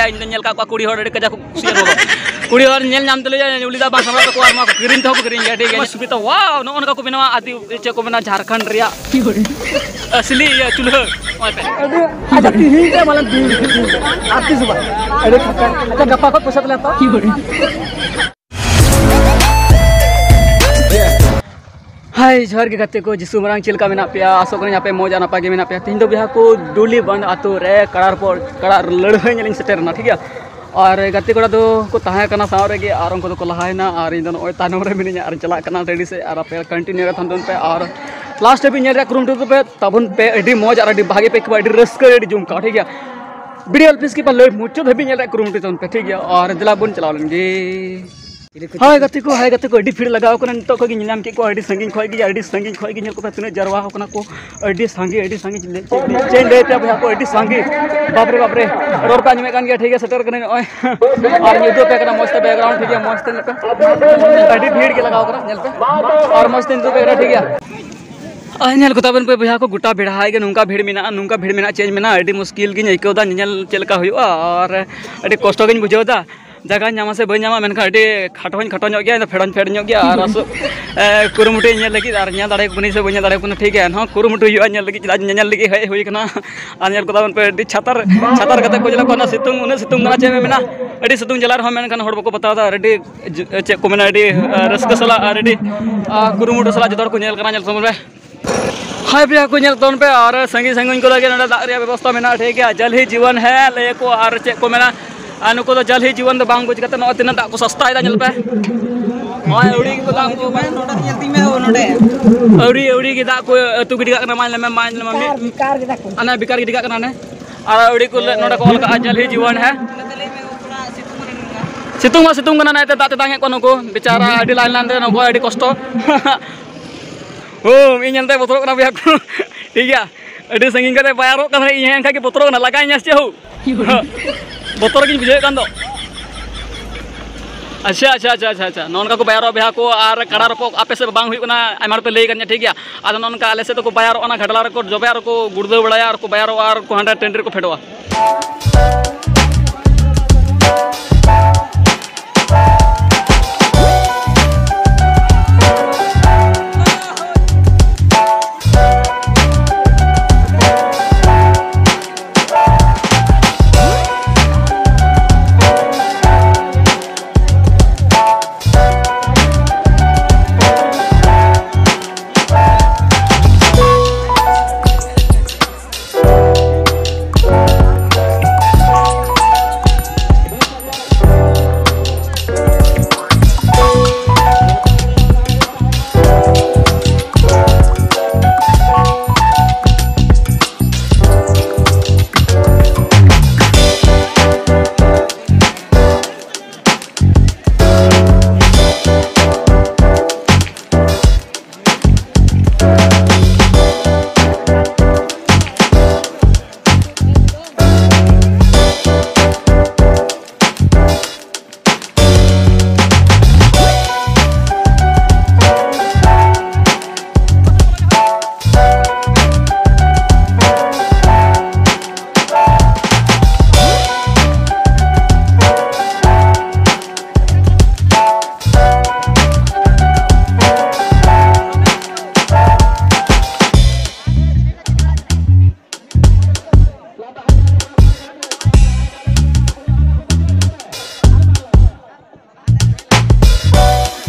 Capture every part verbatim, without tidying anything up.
ᱤᱧ ᱫᱚ ᱧᱮᱞ ᱠᱟᱜ ᱠᱚᱣᱟ ᱠᱩᱲᱤ ᱦᱚᱲ ᱟᱹᱰᱤ ᱠᱟᱡᱟᱠ ᱠᱚ ᱠᱩᱥᱤᱭᱟᱜᱼᱟ ᱱᱚᱣᱟ ᱫᱚ᱾ ᱠᱩᱲᱤ ᱦᱚᱲ ᱧᱮᱞ ᱧᱟᱢ ᱛᱩᱞᱩᱡ ᱩᱞᱤ ᱫᱟᱜ ᱵᱟᱝ ᱥᱟᱢᱵᱲᱟᱣ ᱛᱟᱠᱚᱣᱟ ᱟᱨ ᱱᱚᱣᱟ ᱠᱚ ᱠᱤᱨᱤᱧ ᱛᱮᱦᱚᱸ ᱠᱚ ᱠᱤᱨᱤᱧ ᱜᱮᱭᱟ, ᱴᱷᱤᱠ ᱜᱮᱭᱟ᱾ ᱥᱩᱵᱤᱫᱷᱟ, wow, ᱱᱚᱜᱼᱚ ᱱᱚᱝᱠᱟ ᱠᱚ ᱵᱮᱱᱟᱣᱟ ᱟᱹᱫᱤ-, ᱪᱮᱫ ᱠᱚ ᱢᱮᱱᱟ, ᱡᱷᱟᱲᱠᱷᱚᱸᱰ ᱨᱮᱭᱟᱜ ᱟᱥᱞᱤ ᱤᱭᱟᱹ ᱪᱩᱞᱦᱟᱹ᱾ ᱱᱚᱜᱼᱚᱭ ᱯᱮ᱾ ᱟᱹᱰᱤ, ᱟᱪᱪᱷᱟ, ᱛᱤᱦᱤᱧ ᱛᱮ ᱢᱟᱱᱮ ᱫᱤᱱ, ᱫᱤᱱ, ᱟᱨ ᱛᱤᱥ ᱦᱚᱸ ᱵᱟᱝ᱾ ᱟᱹᱰᱤ ᱠᱷᱟᱴᱟᱱ᱾ ᱟᱪᱪᱷᱟ, ᱜᱟᱯᱟ ᱠᱷᱚᱱ ᱯᱚᱭᱥᱟ ᱛᱟᱞᱮ ᱦᱟᱛᱟᱣᱟ᱾ ᱦᱟᱭ, ᱡᱚᱦᱟᱨ ᱜᱮ ᱜᱟᱛᱮ ᱠᱚ, ᱡᱤᱥᱩ ᱢᱟᱨᱟᱝ ᱪᱮᱫ ᱞᱮᱠᱟ ᱢᱮᱱᱟᱜ ᱯᱮᱭᱟ? ᱟᱥᱚᱜ ᱠᱟᱹᱱᱟᱹᱧ ᱟᱯᱮ ᱢᱚᱡᱽ ᱟᱨ ᱱᱟᱯᱟᱭ ᱜᱮ ᱢᱮᱱᱟᱜ ᱯᱮᱭᱟ᱾ ᱛᱮᱦᱮᱧ ᱫᱚ ᱵᱚᱭᱦᱟ ᱠᱚ ᱰᱩᱞᱤ ᱵᱟᱸᱫᱷ ᱟᱛᱳ ᱨᱮ ᱠᱟᱲᱟ ᱨᱚᱯᱚᱲ, ᱠᱟᱲᱟ ᱞᱟᱹᱲᱦᱟᱹᱭ ᱧᱮᱞ ᱤᱧ ᱥᱮᱴᱮᱨ ᱮᱱᱟ, ᱴᱷᱤᱠ ᱜᱮᱭᱟ᱾ ᱟᱨ ᱜᱟᱛᱮ ᱠᱚᱲᱟ ᱫᱚ ᱠᱚ ᱛᱟᱦᱮᱸ ᱠᱟᱱᱟ ᱥᱟᱶ ᱨᱮᱜᱮ, ᱟᱨ ᱩᱱᱠᱩ ᱫᱚᱠᱚ ᱞᱟᱦᱟᱭᱮᱱᱟ, ᱟᱨ ᱤᱧ ᱫᱚ ᱱᱚᱜᱼᱚᱭ ᱛᱟᱭᱱᱚᱢ ᱨᱮ ᱢᱤᱱᱟᱹᱧᱟ ᱟᱨ ᱪᱟᱞᱟᱜ ᱠᱟᱱᱟ ᱴᱟᱺᱰᱤ ᱥᱮᱫ᱾ ᱟᱨ ᱟᱯᱮ continue ᱨᱮ ᱛᱟᱦᱮᱱ ᱛᱟᱵᱚᱱ ᱯᱮ ᱟᱨ last ᱦᱟᱹᱵᱤᱡ ᱧᱮᱞ ᱨᱮᱭᱟᱜ ᱠᱩᱨᱩᱢᱩᱴᱩ ᱛᱟᱯᱮ ᱛᱟᱵᱚᱱ ᱯᱮ᱾ ᱟᱹᱰᱤ ᱢᱚᱡᱽ ᱟᱨ ᱟᱹᱰᱤ ᱵᱷᱟᱜᱮ ᱯᱮ ᱟᱹᱭᱠᱟᱹᱣᱟ, ᱟᱹᱰᱤ ᱨᱟᱹᱥᱠᱟᱹ, ᱟᱹᱰᱤ ᱡᱚᱢ ᱠᱟᱜᱼᱟ, ᱴᱷᱤᱠ ᱜᱮᱭᱟ᱾ ᱵᱷᱤᱰᱤᱭᱳ ᱟᱞᱯᱤᱥ ᱠᱤ ᱯᱟ ᱞᱟᱹᱭ ᱢᱩᱪᱟᱹᱫ ᱦᱟᱹᱵᱤᱡ ᱧᱮᱞ ᱨᱮᱭᱟᱜ ᱠᱩᱨᱩᱢᱩᱴᱩ ᱛᱟᱵᱚᱱ ᱯᱮ, ᱴᱷᱤᱠ ᱜᱮᱭᱟ᱾ ᱟᱨ ᱫᱮᱞᱟ ᱵᱚᱱ ᱪᱟᱞᱟᱣ ᱞᱮᱱ ᱜᱮ᱾ ᱦᱳᱭ ᱜᱟᱛᱮ ᱠᱚ, ᱦᱳᱭ ᱜᱟᱛᱮ ᱠᱚ, ᱟᱹᱰᱤ ᱵᱷᱤᱲ ᱞᱟᱜᱟᱣ ᱠᱟᱱᱟ᱾ ᱱᱤᱛᱚᱜ ᱠᱷᱚᱱ ᱜᱮ ᱧᱮᱞ ᱧᱟᱢ ᱠᱮᱫ ᱠᱚᱣᱟ, ᱟᱹᱰᱤ ᱥᱟᱺᱜᱤᱧ ᱠᱷᱚᱱ ᱜᱮ, ᱟᱹᱰᱤ ᱥᱟᱺᱜᱤᱧ ᱠᱷᱚᱱ ᱜᱮ ᱧᱮᱞ ᱠᱚᱯᱮ ᱛᱤᱱᱟᱹᱜ ᱡᱟᱨᱣᱟ ᱟᱠᱟᱱᱟ ᱠᱚ, ᱟᱹᱰᱤ ᱥᱟᱸᱜᱮ, ᱟᱹᱰᱤ ᱥᱟᱺᱜᱤᱧ᱾ ᱪᱮᱫ ᱤᱧ ᱞᱟᱹᱭ ᱟᱯᱮᱭᱟ ᱵᱚᱭᱦᱟ ᱠᱚ, ᱟᱹᱰᱤ ᱥᱟᱸᱜᱮ, ᱵᱟᱯ ᱨᱮ ᱵᱟᱯ ᱨᱮ, ᱨᱚᱲ ᱯᱮ ᱟᱸᱡᱚᱢᱮᱫ ᱠᱟᱱ ᱜᱮᱭᱟ, ᱴᱷᱤᱠ ᱜᱮᱭᱟ, ᱥᱮᱴᱮᱨ ᱠᱟᱹᱱᱟᱹᱧ ᱱᱚᱜᱼᱚᱭ᱾ ᱟᱨ ᱤᱧ ᱩᱫᱩᱜ ᱟᱯᱮ ᱠᱟᱱᱟ ᱢᱚᱡᱽ ᱛᱮ background, ᱴᱷᱤᱠ ᱜᱮᱭᱟ, ᱢᱚᱡᱽ ᱛᱮ ᱧᱮᱞ ᱯᱮ, ᱟᱹᱰᱤ ᱵᱷᱤᱲ ᱜᱮ ᱞᱟᱜᱟᱣ ᱠᱟᱱᱟ, ᱧᱮᱞ ᱯᱮ, ᱟᱨ ᱢᱚᱡᱽ ᱛᱮ ᱩᱫᱩᱜ ᱟᱯᱮ ᱠᱟᱱᱟ, ᱴᱷᱤᱠ ᱜᱮᱭᱟ᱾ ᱟᱨ ᱧᱮᱞ ᱠᱚ ᱛᱟᱵᱚᱱ ᱯᱮ ᱵᱚᱭᱦᱟ ᱠᱚ, ᱜᱚᱴᱟ ᱵᱮᱲᱦᱟᱭ ᱜᱮ ᱱᱚᱝᱠᱟ ᱵᱷᱤᱲ ᱢᱮᱱᱟᱜᱼᱟ, ᱱᱚᱝᱠᱟ ᱵᱷᱤᱲ ᱢᱮᱱᱟᱜᱼᱟ, ᱪᱮᱫ ᱤᱧ ᱢᱮᱱᱟ, ᱟᱹᱰᱤ ᱢᱩᱥᱠᱤᱞ ᱜᱤᱧ ᱟᱹᱭᱠᱟᱹᱣ ᱮᱫᱟ ᱧᱮᱧᱮᱞ ᱪᱮᱫ ᱞᱮᱠᱟ ᱦᱩᱭᱩᱜᱼᱟ, ᱟᱨ ᱟᱹᱰᱤ ᱠᱚᱥᱴᱚ ᱜᱤᱧ ᱵᱩᱡᱷᱟᱹᱣ ᱮᱫᱟ᱾ ᱡᱟᱭᱜᱟᱧ ᱧᱟᱢᱟ ᱥᱮ ᱵᱟᱹᱧ ᱧᱟᱢᱟ, ᱢᱮᱱᱠᱷᱟᱱ ᱟᱹᱰᱤ ᱠᱷᱟᱴᱚ ᱦᱚᱸᱧ ᱠᱷᱟᱴᱚ ᱧᱚᱜ ᱜᱮᱭᱟ, ᱤᱧ ᱫᱚ ᱯᱷᱮᱰ ᱦᱚᱸᱧ ᱯᱷᱮᱰ ᱧᱚᱜ ᱜᱮᱭᱟ, ᱟᱨ ᱟᱥᱚᱜ, ᱮ, ᱠᱩᱨᱩᱢᱩᱴᱩᱧ ᱧᱮᱞ ᱞᱟᱹᱜᱤᱫ, ᱟᱨ ᱧᱮᱞ ᱫᱟᱲᱮᱭᱟᱠᱚ ᱠᱟᱹᱱᱟᱹᱧ ᱥᱮ ᱵᱟᱹᱧ ᱧᱮᱞ ᱫᱟᱲᱮᱭᱟᱠᱚ ᱠᱟᱱᱟ, ᱴᱷᱤᱠ ᱜᱮᱭᱟ, ᱮᱱᱦᱚᱸ ᱠᱩᱨᱩᱢᱩᱴᱩ ᱦᱩᱭᱩᱜᱼᱟ ᱧᱮᱞ ᱞᱟᱹᱜᱤᱫ, ᱪᱮᱫᱟᱜ ᱧᱮᱧᱮᱞ ᱞᱟᱹᱜᱤᱫ ᱦᱮᱡ ᱦᱩᱭ ᱠᱟᱱᱟ᱾ ᱟᱨ ᱧᱮᱞ ᱠᱚ ᱛᱟᱵᱚᱱ ᱯᱮ ᱟᱹᱰᱤ ᱪᱷᱟᱛᱟᱨ, ᱪᱷᱟᱛᱟᱨ ᱠᱟᱛᱮ ᱠᱚ ᱧᱮᱞᱚᱜ ᱠᱟᱱᱟ, ᱥᱤᱛᱩᱝ, ᱩᱱᱟᱹᱜ ᱥᱤᱛᱩᱝ ᱠᱟᱱᱟ, ᱪᱮᱫ ᱮᱢ ᱢᱮᱱᱟ, ᱟᱹᱰᱤ ᱥᱤᱛᱩᱝ ᱡᱟᱞᱟ ᱨᱮᱦᱚᱸ, ᱢᱮᱱᱠᱷᱟᱱ ᱦᱚᱲ ᱵᱟᱠᱚ ᱵᱟᱛᱟᱣ ᱮᱫᱟ, ᱟᱨ ᱟᱹᱰᱤ ᱡ-, ᱪᱮᱫ ᱠᱚ ᱢᱮᱱᱟ, ᱟᱹᱰᱤ, ᱟ, ᱨᱟᱹᱥᱠᱟᱹ ᱥᱟᱞᱟᱜ ᱟᱨ ᱟᱹᱰᱤ, ᱟ, ᱠᱩᱨᱩᱢᱩᱴᱩ ᱥᱟᱞᱟᱜ ᱡᱚᱛᱚ ᱦᱚᱲ ᱠᱚ ᱧᱮᱞ ᱠᱟᱱᱟ, ᱧᱮᱞ ᱛᱟᱵᱚᱱ ᱯᱮ᱾ ᱦᱟᱭ ᱵᱚᱭᱦᱟ ᱠᱚ, ᱧᱮᱞ ᱛᱟᱵᱚᱱ ᱯᱮ, ᱟᱨ ᱥᱟᱺᱜᱤᱧ ᱥᱟᱺᱜᱤᱧ ᱠᱚᱨᱮ ᱜᱮ ᱱᱚᱰᱮ ᱫᱟᱜ ᱨᱮᱭᱟᱜ ᱵᱮᱵᱚᱥᱛᱟ ᱢᱮᱱᱟᱜᱼᱟ, ᱴᱷᱤᱠ ᱜᱮᱭᱟ, ᱡᱟᱞ ᱦᱤ ᱡᱤᱵᱚᱱ ᱦᱮ ᱞᱟᱹᱭ ᱟᱠᱚ, ᱟᱨ ᱪᱮᱫ ᱠᱚ ᱢᱮᱱᱟ, ᱟᱨ ᱱᱩᱠᱩ ᱫᱚ ᱡᱟᱞ ᱦᱤ ᱡᱤᱵᱚᱱ ᱫᱚ ᱵᱟᱝ ᱵᱩᱡᱽ ᱠᱟᱛᱮ ᱱᱚᱜᱼᱚᱭ ᱛᱤᱱᱟᱹᱜ ᱫᱟᱜ ᱠᱚ ᱥᱟᱥᱛᱟᱭᱮᱫᱟ, ᱧᱮᱞ ᱯᱮ, ᱱᱚᱜᱼᱚᱭ ᱟᱹᱣᱲᱤ ᱠᱚ ᱫᱟᱜ ᱠᱚ, ᱱᱚᱰᱮ ᱧᱮᱞ ᱛᱤᱧ ᱢᱮ, ᱱᱚᱰᱮ ᱟᱹᱣᱲᱤ ᱟᱹᱣᱲᱤ ᱜᱮ ᱫᱟᱜ ᱠᱚ ᱟᱹᱛᱩ ᱜᱤᱰᱤ ᱠᱟᱜ ᱠᱟᱱᱟ, ᱢᱟᱧ ᱞᱮᱢᱮ, ᱢᱟᱧ ᱞᱮᱢᱮ, ᱢᱤᱫ, ᱵᱮᱠᱟᱨ ᱜᱮ ᱫᱟᱜ ᱠᱚ᱾ ᱚᱱᱮ ᱵᱮᱠᱟᱨ ᱜᱤᱰᱤ ᱠᱟᱜ ᱠᱟᱱᱟ ᱚᱱᱮ, ᱟᱨ ᱟᱹᱣᱲᱤ ᱠᱚ ᱞᱮ-, ᱱᱚᱰᱮ ᱠᱚ ᱚᱞ ᱠᱟᱜᱼᱟ ᱡᱟᱞ ᱦᱤ ᱡᱤᱵᱚᱱ ᱦᱮ᱾ ᱥᱤᱛᱩᱝ ᱢᱟ ᱥᱤᱛᱩᱝ ᱠᱟᱱᱟ, ᱱᱟᱭᱛᱮ ᱫᱟᱜ ᱛᱮᱛᱟᱝ ᱮᱫ ᱠᱚᱣᱟ ᱱᱩᱠᱩ ᱵᱮᱪᱟᱨᱟ, ᱟᱹᱰᱤ ᱞᱟᱭᱤᱱ ᱞᱟᱭᱤᱱ ᱨᱮ ᱱᱩᱠᱩ ᱟᱹᱰᱤ ᱠᱚᱥᱴᱚ᱾ ᱳ, ᱤᱧ ᱧᱮᱞᱛᱮ ᱵᱚᱛᱚᱨᱚᱜ ᱠᱟᱱᱟ ᱵᱚᱭᱦᱟ ᱠᱚ᱾ ᱴᱷᱤᱠ ᱜᱮᱭᱟ, ᱟᱹᱰᱤ ᱥᱟᱺᱜᱤᱧ ᱠᱟᱛᱮ ᱯᱟᱭᱨᱚᱜ ᱠᱟᱱ ᱨᱮ ᱤᱧ ᱦᱮᱡ ᱮᱱ ᱠᱷᱟᱱ ᱜᱮ ᱵᱚᱛᱚᱨᱚᱜ ᱠᱟᱱᱟ, ᱞᱟᱜᱟᱧ ᱧᱟᱥ ᱪᱮ ᱦᱳ᱾ ᱵᱚᱛᱚᱨ ᱜᱤᱧ ᱵᱩᱡᱷᱟᱹᱣᱮᱫ ᱠᱟᱱ ᱫᱚ᱾ ᱟᱪᱪᱷᱟ, ᱟᱪᱪᱷᱟ, ᱟᱪᱪᱷᱟ, ᱟᱪᱪᱷᱟ, ᱟᱪᱪᱷᱟ, ᱱᱚᱜᱼᱚ ᱱᱚᱝᱠᱟ ᱠᱚ ᱯᱟᱭᱨᱚᱜᱼᱟ ᱵᱚᱭᱦᱟ ᱠᱚ, ᱟᱨ ᱠᱟᱲᱟ ᱨᱚᱯᱚᱜ ᱟᱯᱮ ᱥᱮᱫ ᱵᱟᱝ ᱦᱩᱭᱩᱜ ᱠᱟᱱᱟ, ᱟᱭᱢᱟ ᱦᱚᱲ ᱯᱮ ᱞᱟᱹᱭ ᱠᱟᱫᱤᱧᱟ, ᱴᱷᱤᱠ ᱜᱮᱭᱟ᱾ ᱟᱫᱚ ᱱᱚᱜᱼᱚ ᱱᱚᱝᱠᱟ ᱟᱞᱮ ᱥᱮᱫ ᱫᱚᱠᱚ ᱯᱟᱭᱨᱚᱜᱼᱟ, ᱚᱱᱟ ᱜᱷᱟᱰᱞᱟ ᱨᱮᱠᱚ ᱡᱚᱵᱮ ᱟᱨ ᱠᱚ ᱜᱩᱲᱫᱟᱹᱣ ᱵᱟᱲᱟᱭᱟ ᱟᱨ ᱠᱚ ᱯᱟᱭᱨᱚᱜᱼᱟ ᱟᱨ ᱠᱚ ᱦᱟᱸᱰᱮ ᱴᱟᱺᱰᱤ ᱨᱮᱠᱚ ᱯᱷᱮᱰᱚᱜᱼᱟ᱾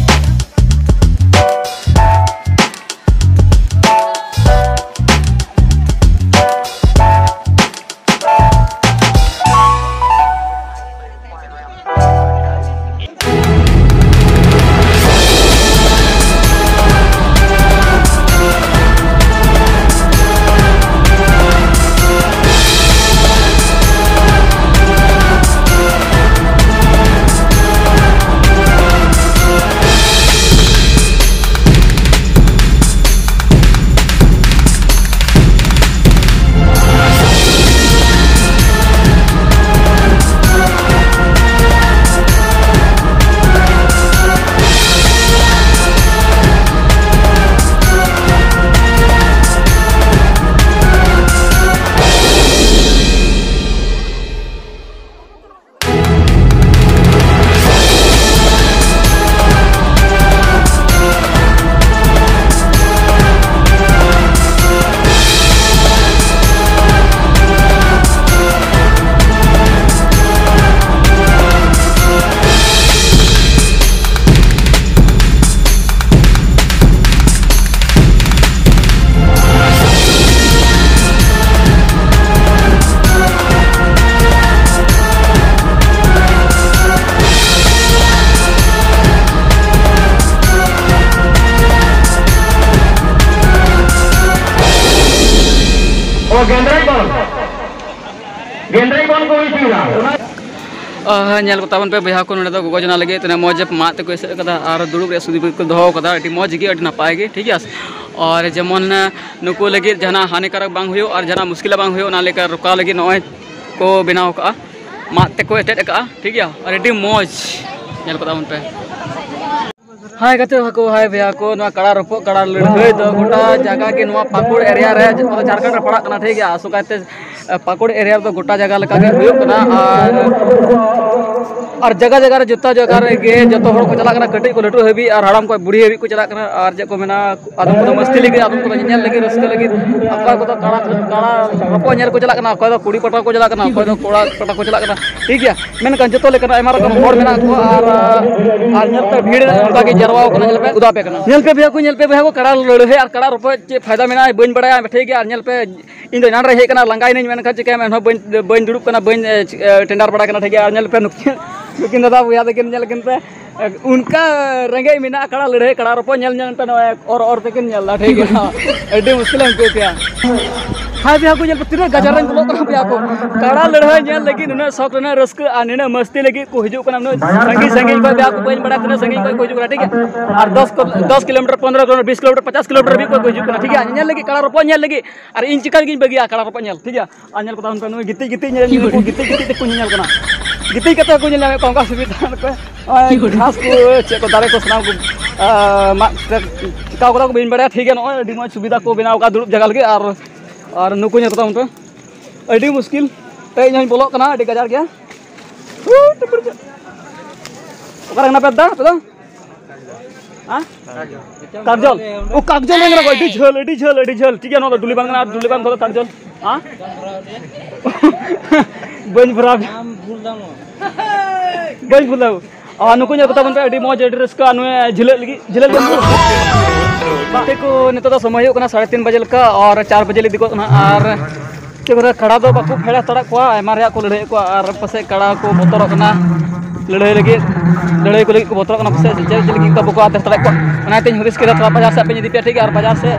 ᱜᱮᱸᱫᱽᱨᱮᱡ ᱵᱚᱞ, ᱜᱮᱸᱫᱽᱨᱮᱡ ᱵᱚᱞ ᱠᱚ ᱦᱩᱭ ᱦᱚᱪᱚᱭᱮᱫᱟ᱾ ᱚᱱᱟ ᱟᱦ, ᱧᱮᱞ ᱠᱚ ᱛᱟᱵᱚᱱ ᱯᱮ ᱵᱚᱭᱦᱟ ᱠᱚ, ᱱᱚᱰᱮ ᱫᱚ ᱜᱚᱜᱚ ᱡᱚᱱᱟ ᱞᱟᱹᱜᱤᱫ ᱛᱤᱱᱟᱹᱜ ᱢᱚᱡᱽ ᱢᱟᱫ ᱛᱮᱠᱚ ᱮᱥᱮᱫ ᱟᱠᱟᱫᱟ ᱟᱨ ᱫᱩᱲᱩᱵ ᱨᱮᱭᱟᱜ ᱥᱩᱵᱤᱫᱷᱟ ᱠᱚ ᱫᱚᱦᱚ ᱟᱠᱟᱫᱟ᱾ ᱟᱹᱰᱤ ᱢᱚᱡᱽ ᱜᱮ, ᱟᱹᱰᱤ ᱱᱟᱯᱟᱭ ᱜᱮ, ᱴᱷᱤᱠ ᱜᱮᱭᱟ᱾ ᱟᱨ ᱡᱮᱢᱚᱱ ᱱᱩᱠᱩ ᱞᱟᱹᱜᱤᱫ ᱡᱟᱦᱟᱱᱟᱜ ᱦᱟᱹᱱᱤᱠᱟᱨᱚᱠ ᱵᱟᱝ ᱦᱩᱭᱩᱜ ᱟᱨ ᱡᱟᱦᱟᱱᱟᱜ ᱢᱩᱥᱠᱤᱞ ᱵᱟᱝ ᱦᱩᱭᱩᱜ, ᱚᱱᱟ ᱞᱮᱠᱟ ᱨᱚᱠᱟ ᱞᱟᱹᱜᱤᱫ ᱱᱚᱜᱼᱚᱭ ᱠᱚ ᱵᱮᱱᱟᱣ ᱟᱠᱟᱫᱼᱟ, ᱢᱟᱫ ᱛᱮᱠᱚ ᱮᱴᱮᱫ ᱟᱠᱟᱫᱼᱟ, ᱴᱷᱤᱠ ᱜᱮᱭᱟ᱾ ᱟᱨ ᱟᱹᱰᱤ ᱢᱚᱡᱽ, ᱧᱮᱞ ᱠᱚ ᱛᱟᱵᱚᱱ ᱯᱮ᱾ ᱦᱟᱭ ᱜᱟᱛᱮ ᱠᱚ, ᱦᱟᱭ ᱵᱚᱭᱦᱟ ᱠᱚ, ᱱᱚᱣᱟ ᱠᱟᱲᱟ ᱨᱚᱯᱚᱜ, ᱠᱟᱲᱟ ᱞᱟᱹᱲᱦᱟᱹᱭ ᱫᱚ ᱜᱚᱴᱟ ᱡᱟᱭᱜᱟ ᱜᱮ, ᱱᱚᱣᱟ ᱯᱟᱹᱠᱩᱲ ᱮᱨᱤᱭᱟ ᱨᱮ, ᱡᱚᱛᱚ ᱡᱷᱟᱲᱠᱷᱚᱸᱰ ᱨᱮ ᱯᱟᱲᱟᱜ ᱠᱟᱱᱟ, ᱴᱷᱤᱠ ᱜᱮᱭᱟ᱾ ᱟᱥᱚᱠᱟᱭᱛᱮ ᱯᱟᱹᱠᱩᱲ ᱮᱨᱤᱭᱟ ᱨᱮᱫᱚ ᱜᱚᱴᱟ ᱡᱟᱭᱜᱟ ᱞᱮᱠᱟ ᱜᱮ ᱦᱩᱭᱩᱜ ᱠᱟᱱᱟ᱾ ᱟᱨ, ᱟᱨ ᱡᱟᱭᱜᱟ ᱡᱟᱭᱜᱟ ᱨᱮ, ᱡᱚᱛᱚ ᱡᱟᱭᱜᱟ ᱨᱮᱜᱮ ᱡᱚᱛᱚ ᱦᱚᱲ ᱠᱚ ᱪᱟᱞᱟᱜ ᱠᱟᱱᱟ, ᱠᱟᱹᱴᱤᱡ ᱠᱚ ᱞᱟᱹᱴᱩ ᱦᱟᱹᱵᱤᱡ ᱟᱨ ᱦᱟᱲᱟᱢ ᱠᱚ ᱵᱩᱲᱦᱤ ᱦᱟᱹᱵᱤᱡ ᱠᱚ ᱪᱟᱞᱟᱜ ᱠᱟᱱᱟ᱾ ᱟᱨ ᱪᱮᱫ ᱠᱚ ᱢᱮᱱᱟ, ᱟᱫᱚᱢ ᱠᱚᱫᱚ ᱢᱟᱹᱥᱛᱤ ᱞᱟᱹᱜᱤᱫ, ᱟᱫᱚᱢ ᱠᱚᱫᱚ ᱧᱮᱧᱮᱞ ᱞᱟᱹᱜᱤᱫ, ᱨᱟᱹᱥᱠᱟᱹ ᱞᱟᱹᱜᱤᱫ, ᱚᱠᱚᱭ ᱠᱚᱫᱚ ᱠᱟᱲᱟ, ᱠᱟᱲᱟ ᱨᱚᱯᱚᱜ ᱧᱮᱞ ᱠᱚ ᱪᱟᱞᱟᱜ ᱠᱟᱱᱟ, ᱚᱠᱚᱭ ᱫᱚ ᱠᱚᱲᱟ ᱯᱟᱴᱟ ᱠᱚ ᱪᱟᱞᱟᱜ ᱠᱟᱱᱟ, ᱴᱷᱤᱠ ᱜᱮᱭᱟ᱾ ᱢᱮᱱᱠᱷᱟᱱ ᱡᱚᱛᱚ ᱞᱮᱠᱟᱱᱟᱜ ᱟᱭᱢᱟ ᱨᱚᱠᱚᱢ ᱦᱚᱲ ᱢᱮᱱᱟᱜ ᱠᱚᱣᱟ ᱟᱨ, ᱟᱨ ᱧᱮᱞ ᱯᱮ ᱵᱷᱤᱲ ᱚᱱᱠᱟ ᱜᱮ ᱡᱟᱨᱣᱟ ᱟᱠᱟᱱᱟ᱾ ᱧᱮᱞ ᱯᱮ, ᱩᱫᱩᱜ ᱟᱯᱮ ᱠᱟᱱᱟ᱾ ᱧᱮᱞ ᱯᱮ ᱵᱚᱭᱦᱟ ᱠᱚ, ᱠᱟᱲᱟ ᱞᱟᱹᱲᱦᱟᱹᱭ ᱟᱨ ᱠᱟᱲᱟ ᱨᱚᱯᱚᱜ ᱪᱮᱫ ᱯᱷᱟᱭᱫᱟ ᱢᱮᱱᱟᱜᱼᱟ ᱵᱟᱹᱧ ᱵᱟᱲᱟᱭᱟ, ᱴᱷᱤᱠ ᱜᱮᱭᱟ᱾ ᱟᱨ ᱧᱮᱞ ᱯᱮ, ᱤᱧ ᱫᱚ ᱮᱱᱟᱱ ᱨᱮ ᱦᱮᱡ ᱠᱟᱱᱟ, ᱞᱟᱸᱜᱟᱭᱮᱱᱟᱹᱧ, ᱢᱮᱱᱠᱷᱟᱱ ᱪᱤᱠᱟᱹᱭᱟᱢ, ᱮᱱᱦᱚᱸ ᱵᱟᱹᱧ, ᱵᱟᱹᱧ ᱫᱩᱲᱩᱵ ᱠᱟᱱᱟ, ᱵᱟᱹᱧ, ᱮ, ᱪ-, ᱮ, ᱴᱮᱱᱰᱟᱨ ᱵᱟᱲᱟ ᱠᱟᱱᱟ, ᱴᱷᱤᱠ ᱜᱮᱭᱟ᱾ ᱟᱨ ᱧᱮᱞ ᱯᱮ ᱱᱩᱠᱤᱱ, ᱱᱩᱠᱤᱱ ᱫᱟᱫᱟ ᱵᱚᱭᱦᱟ ᱛᱟᱹᱠᱤᱱ ᱧᱮᱞ ᱠᱤᱱ ᱯᱮ, ᱚᱱᱠᱟ ᱨᱮᱸᱜᱮᱡ ᱢᱮᱱᱟᱜᱼᱟ, ᱠᱟᱲᱟ ᱞᱟᱹᱲᱦᱟᱹᱭ, ᱠᱟᱲᱟ ᱨᱚᱯᱚᱜ ᱧᱮᱞ, ᱧᱮᱞ ᱯᱮ, ᱱᱚᱜᱼᱚᱭ ᱚᱨ ᱚᱨ ᱛᱮᱠᱤᱱ ᱧᱮᱞ ᱮᱫᱟ, ᱴᱷᱤᱠ ᱜᱮᱭᱟ᱾ ᱟᱹᱰᱤ ᱢᱩᱥᱠᱤᱞ ᱮᱢ ᱟᱹᱭᱠᱟᱹᱣ ᱠᱮᱭᱟ᱾ ᱦᱟᱭ ᱵᱚᱭᱦᱟ ᱠᱚ, ᱧᱮᱞ ᱯᱮ, ᱛᱤᱱᱟᱹᱜ ᱜᱟᱡᱟᱲ ᱨᱮᱱ ᱠᱚ ᱠᱟᱱᱟ ᱵᱚᱭᱦᱟ ᱠᱚ᱾ ᱠᱟᱲᱟ ᱞᱟᱹᱲᱦᱟᱹᱭ ᱧᱮᱞ ᱞᱟᱹᱜᱤᱫ ᱱᱩᱱᱟᱹᱜ ᱥᱚᱠ, ᱱᱩᱱᱟᱹᱜ ᱨᱟᱹᱥᱠᱟᱹ ᱟᱨ ᱱᱩᱱᱟᱹᱜ ᱢᱟᱹᱥᱛᱤ ᱞᱟᱹᱜᱤᱫ ᱠᱚ ᱦᱤᱡᱩᱜ ᱠᱟᱱᱟ᱾ ᱩᱱᱟᱹᱜ ᱥᱟᱺᱜᱤᱧ ᱥᱟᱺᱜᱤᱧ ᱠᱷᱚᱱ ᱵᱚᱭᱦᱟ ᱠᱚ, ᱵᱟᱹᱧ ᱵᱟᱲᱟᱭᱟ ᱛᱤᱱᱟᱹᱜ ᱥᱟᱺᱜᱤᱧ ᱠᱷᱚᱱ ᱠᱚ ᱦᱤᱡᱩᱜ ᱠᱟᱱᱟ, ᱴᱷᱤᱠ ᱜᱮᱭᱟ᱾ ᱟᱨ ᱫᱚᱥ ᱠᱚ, ᱫᱚᱥ ᱠᱤᱞᱳᱢᱤᱴᱟᱨ, ᱯᱚᱱᱨᱚ ᱠᱤᱞᱳᱢᱤᱴᱟᱨ, ᱵᱤᱥ ᱠᱤᱞᱳᱢᱤᱴᱟᱨ, ᱯᱚᱪᱟᱥ ᱠᱤᱞᱳᱢᱤᱴᱟᱨ ᱦᱟᱹᱵᱤᱡ ᱠᱚ ᱦᱤᱡᱩᱜ ᱠᱟᱱᱟ, ᱴᱷᱤᱠ ᱜᱮᱭᱟ, ᱧᱮᱧᱮᱞ ᱞᱟᱹᱜᱤᱫ, ᱠᱟᱲᱟ ᱨᱚᱯᱚᱜ ᱧᱮᱞ ᱞᱟᱹᱜᱤᱫ᱾ ᱟᱨ ᱤᱧ ᱪᱤᱠᱟ ᱜᱤᱧ ᱵᱟᱹᱜᱤᱭᱟ ᱠᱟᱲᱟ ᱨᱚᱯᱚᱜ ᱧᱮᱞ, ᱴᱷᱤᱠ ᱜᱮᱭᱟ? ᱟᱨ ᱧᱮᱞ ᱠᱚ ᱛᱟᱵᱚᱱ ᱯᱮ, ᱱᱩᱭ ᱜᱤᱛᱤᱡ ᱜᱤᱛᱤᱡ ᱧᱮᱞ, ᱱᱩᱭ ᱠᱚ ᱜᱤᱛᱤᱡ ᱜᱤᱛᱤᱡ ᱛᱮᱠᱚ ᱧᱮᱧᱮᱞ ᱠᱟᱱᱟ᱾ ᱜᱤᱛᱤᱡ ᱠᱟᱛᱮ ᱦᱚᱸᱠᱚ ᱧᱮᱞ ᱧᱟᱢᱮᱫ ᱠᱚᱣᱟ, ᱚᱱᱠᱟ ᱥᱩᱵᱤᱫᱷᱟ ᱱᱚᱜᱼᱚᱭ ᱜᱷᱟᱥ ᱠᱚ ᱪᱮᱫ ᱠᱚ ᱫᱟᱨᱮ ᱠᱚ ᱥᱟᱱᱟᱢ ᱠᱚ, ᱟᱸ, ᱢᱟᱜ ᱪᱤᱠᱟᱣ ᱠᱟᱫᱟ ᱠᱚ ᱵᱟᱹᱧ ᱵᱟᱲᱟᱭᱟ, ᱴᱷᱤᱠ ᱜᱮᱭᱟ᱾ ᱱᱚᱜᱼᱚᱭ ᱟᱹᱰᱤ ᱢᱚᱡᱽ ᱥᱩᱵᱤᱫᱷᱟ ᱠᱚ ᱵᱮᱱᱟᱣ ᱠᱟᱫᱟ ᱫᱩᱲᱩᱵ ᱡᱟᱭᱜᱟ ᱞᱟᱹᱜᱤᱫ᱾ ᱟᱨ, ᱟᱨ ᱱᱩᱠᱩ ᱧᱮᱞ ᱠᱚ ᱛᱟᱵᱚᱱ ᱯᱮ, ᱟᱹᱰᱤ ᱢᱩᱥᱠᱤᱞ ᱛᱮ ᱤᱧ ᱦᱚᱸᱧ ᱵᱚᱞᱚᱜ ᱠᱟᱱᱟ, ᱟᱹᱰᱤ ᱜᱟᱡᱟᱲ ᱜᱮᱭᱟ᱾ ᱚᱠᱟᱨᱮ ᱠᱟᱱᱟ ᱯᱮ ᱫᱟ ᱟᱯᱮ ᱫᱚ? ᱦᱮᱸ? ᱠᱟᱠᱡᱚᱞ᱾ ᱚ, ᱠᱟᱠᱡᱚᱞ ᱨᱮ ᱢᱮᱱᱟᱜ ᱠᱚᱣᱟ᱾ ᱟᱹᱰᱤ ᱡᱷᱟᱹᱞ, ᱟᱹᱰᱤ ᱡᱷᱟᱹᱞ, ᱟᱹᱰᱤ ᱡᱷᱟᱹᱞ᱾ ᱴᱷᱤᱠ ᱜᱮᱭᱟ, ᱱᱚᱣᱟ ᱫᱚ ᱰᱩᱞᱤᱵᱟᱱ ᱠᱟᱱᱟ, ᱟᱨ ᱰᱩᱞᱤᱵᱟᱱ ᱠᱷᱚᱱ ᱫᱚ ᱠᱟᱠᱡᱚᱞ᱾ ᱦᱮᱸ? ᱵᱟᱹᱧ ᱵᱷᱚᱨᱟᱣ᱾ ᱵᱟᱹᱧ ᱵᱷᱩᱞᱟᱹᱣ᱾ ᱟᱨ ᱱᱩᱠᱩ ᱧᱮᱞ ᱠᱚ ᱛᱟᱵᱚᱱ ᱯᱮ, ᱟᱹᱰᱤ ᱢᱚᱡᱽ, ᱟᱹᱰᱤ ᱨᱟᱹᱥᱠᱟᱹ᱾ ᱟᱨ ᱱᱩᱭ ᱡᱷᱤᱞᱟᱹᱜ ᱞᱟᱹᱜᱤᱫ, ᱡᱷᱤᱞᱟᱹᱜ ᱞᱟᱹᱜᱤᱫ᱾ ᱜᱟᱛᱮ ᱠᱚ, ᱱᱤᱛᱚᱜ ᱫᱚ ᱥᱚᱢᱚᱭ ᱦᱩᱭᱩᱜ ᱠᱟᱱᱟ ᱥᱟᱲᱮ ᱛᱤᱱ ᱵᱟᱡᱮ ᱞᱮᱠᱟ, ᱟᱨ ᱪᱟᱨ ᱵᱟᱡᱮ ᱞᱮ ᱤᱫᱤ ᱠᱚᱜ ᱠᱟᱱᱟ᱾ ᱟᱨ ᱪᱮᱫ ᱠᱚ ᱢᱮᱛᱟᱜᱼᱟ, ᱠᱟᱲᱟ ᱫᱚ ᱵᱟᱠᱚ ᱯᱷᱮᱰ ᱦᱟᱛᱟᱲᱮᱫ ᱠᱚᱣᱟ, ᱟᱭᱢᱟ ᱨᱮᱭᱟᱜ ᱠᱚ ᱞᱟᱹᱲᱦᱟᱹᱭᱮᱫ ᱠᱚᱣᱟ, ᱟᱨ ᱯᱟᱥᱮᱡ ᱠᱟᱲᱟ ᱠᱚ ᱵᱚᱛᱚᱨᱚᱜ ᱠᱟᱱᱟ ᱞᱟᱹᱲᱦᱟᱹᱭ ᱞᱟᱹᱜᱤᱫ, ᱞᱟᱹᱲᱦᱟᱹᱭ ᱠᱚ ᱞᱟᱹᱜᱤᱫ ᱠᱚ ᱵᱚᱛᱚᱨᱚᱜ ᱠᱟᱱᱟ ᱯᱟᱥᱮᱡ, ᱪᱮᱫ, ᱪᱮᱫ ᱞᱟᱹᱜᱤᱫ ᱠᱚ ᱵᱟᱠᱚ ᱟᱫᱮᱨ ᱫᱟᱲᱮᱭᱟᱜ ᱠᱚᱣᱟ᱾ ᱚᱱᱟᱛᱮᱧ ᱦᱩᱫᱤᱥ ᱠᱮᱫᱟ ᱛᱷᱚᱲᱟ ᱵᱟᱡᱟᱨ ᱥᱮᱫ ᱯᱮ ᱤᱫᱤ ᱯᱮᱭᱟ, ᱴᱷᱤᱠ ᱜᱮᱭᱟ, ᱟᱨ ᱵᱟᱡᱟᱨ ᱥᱮᱫ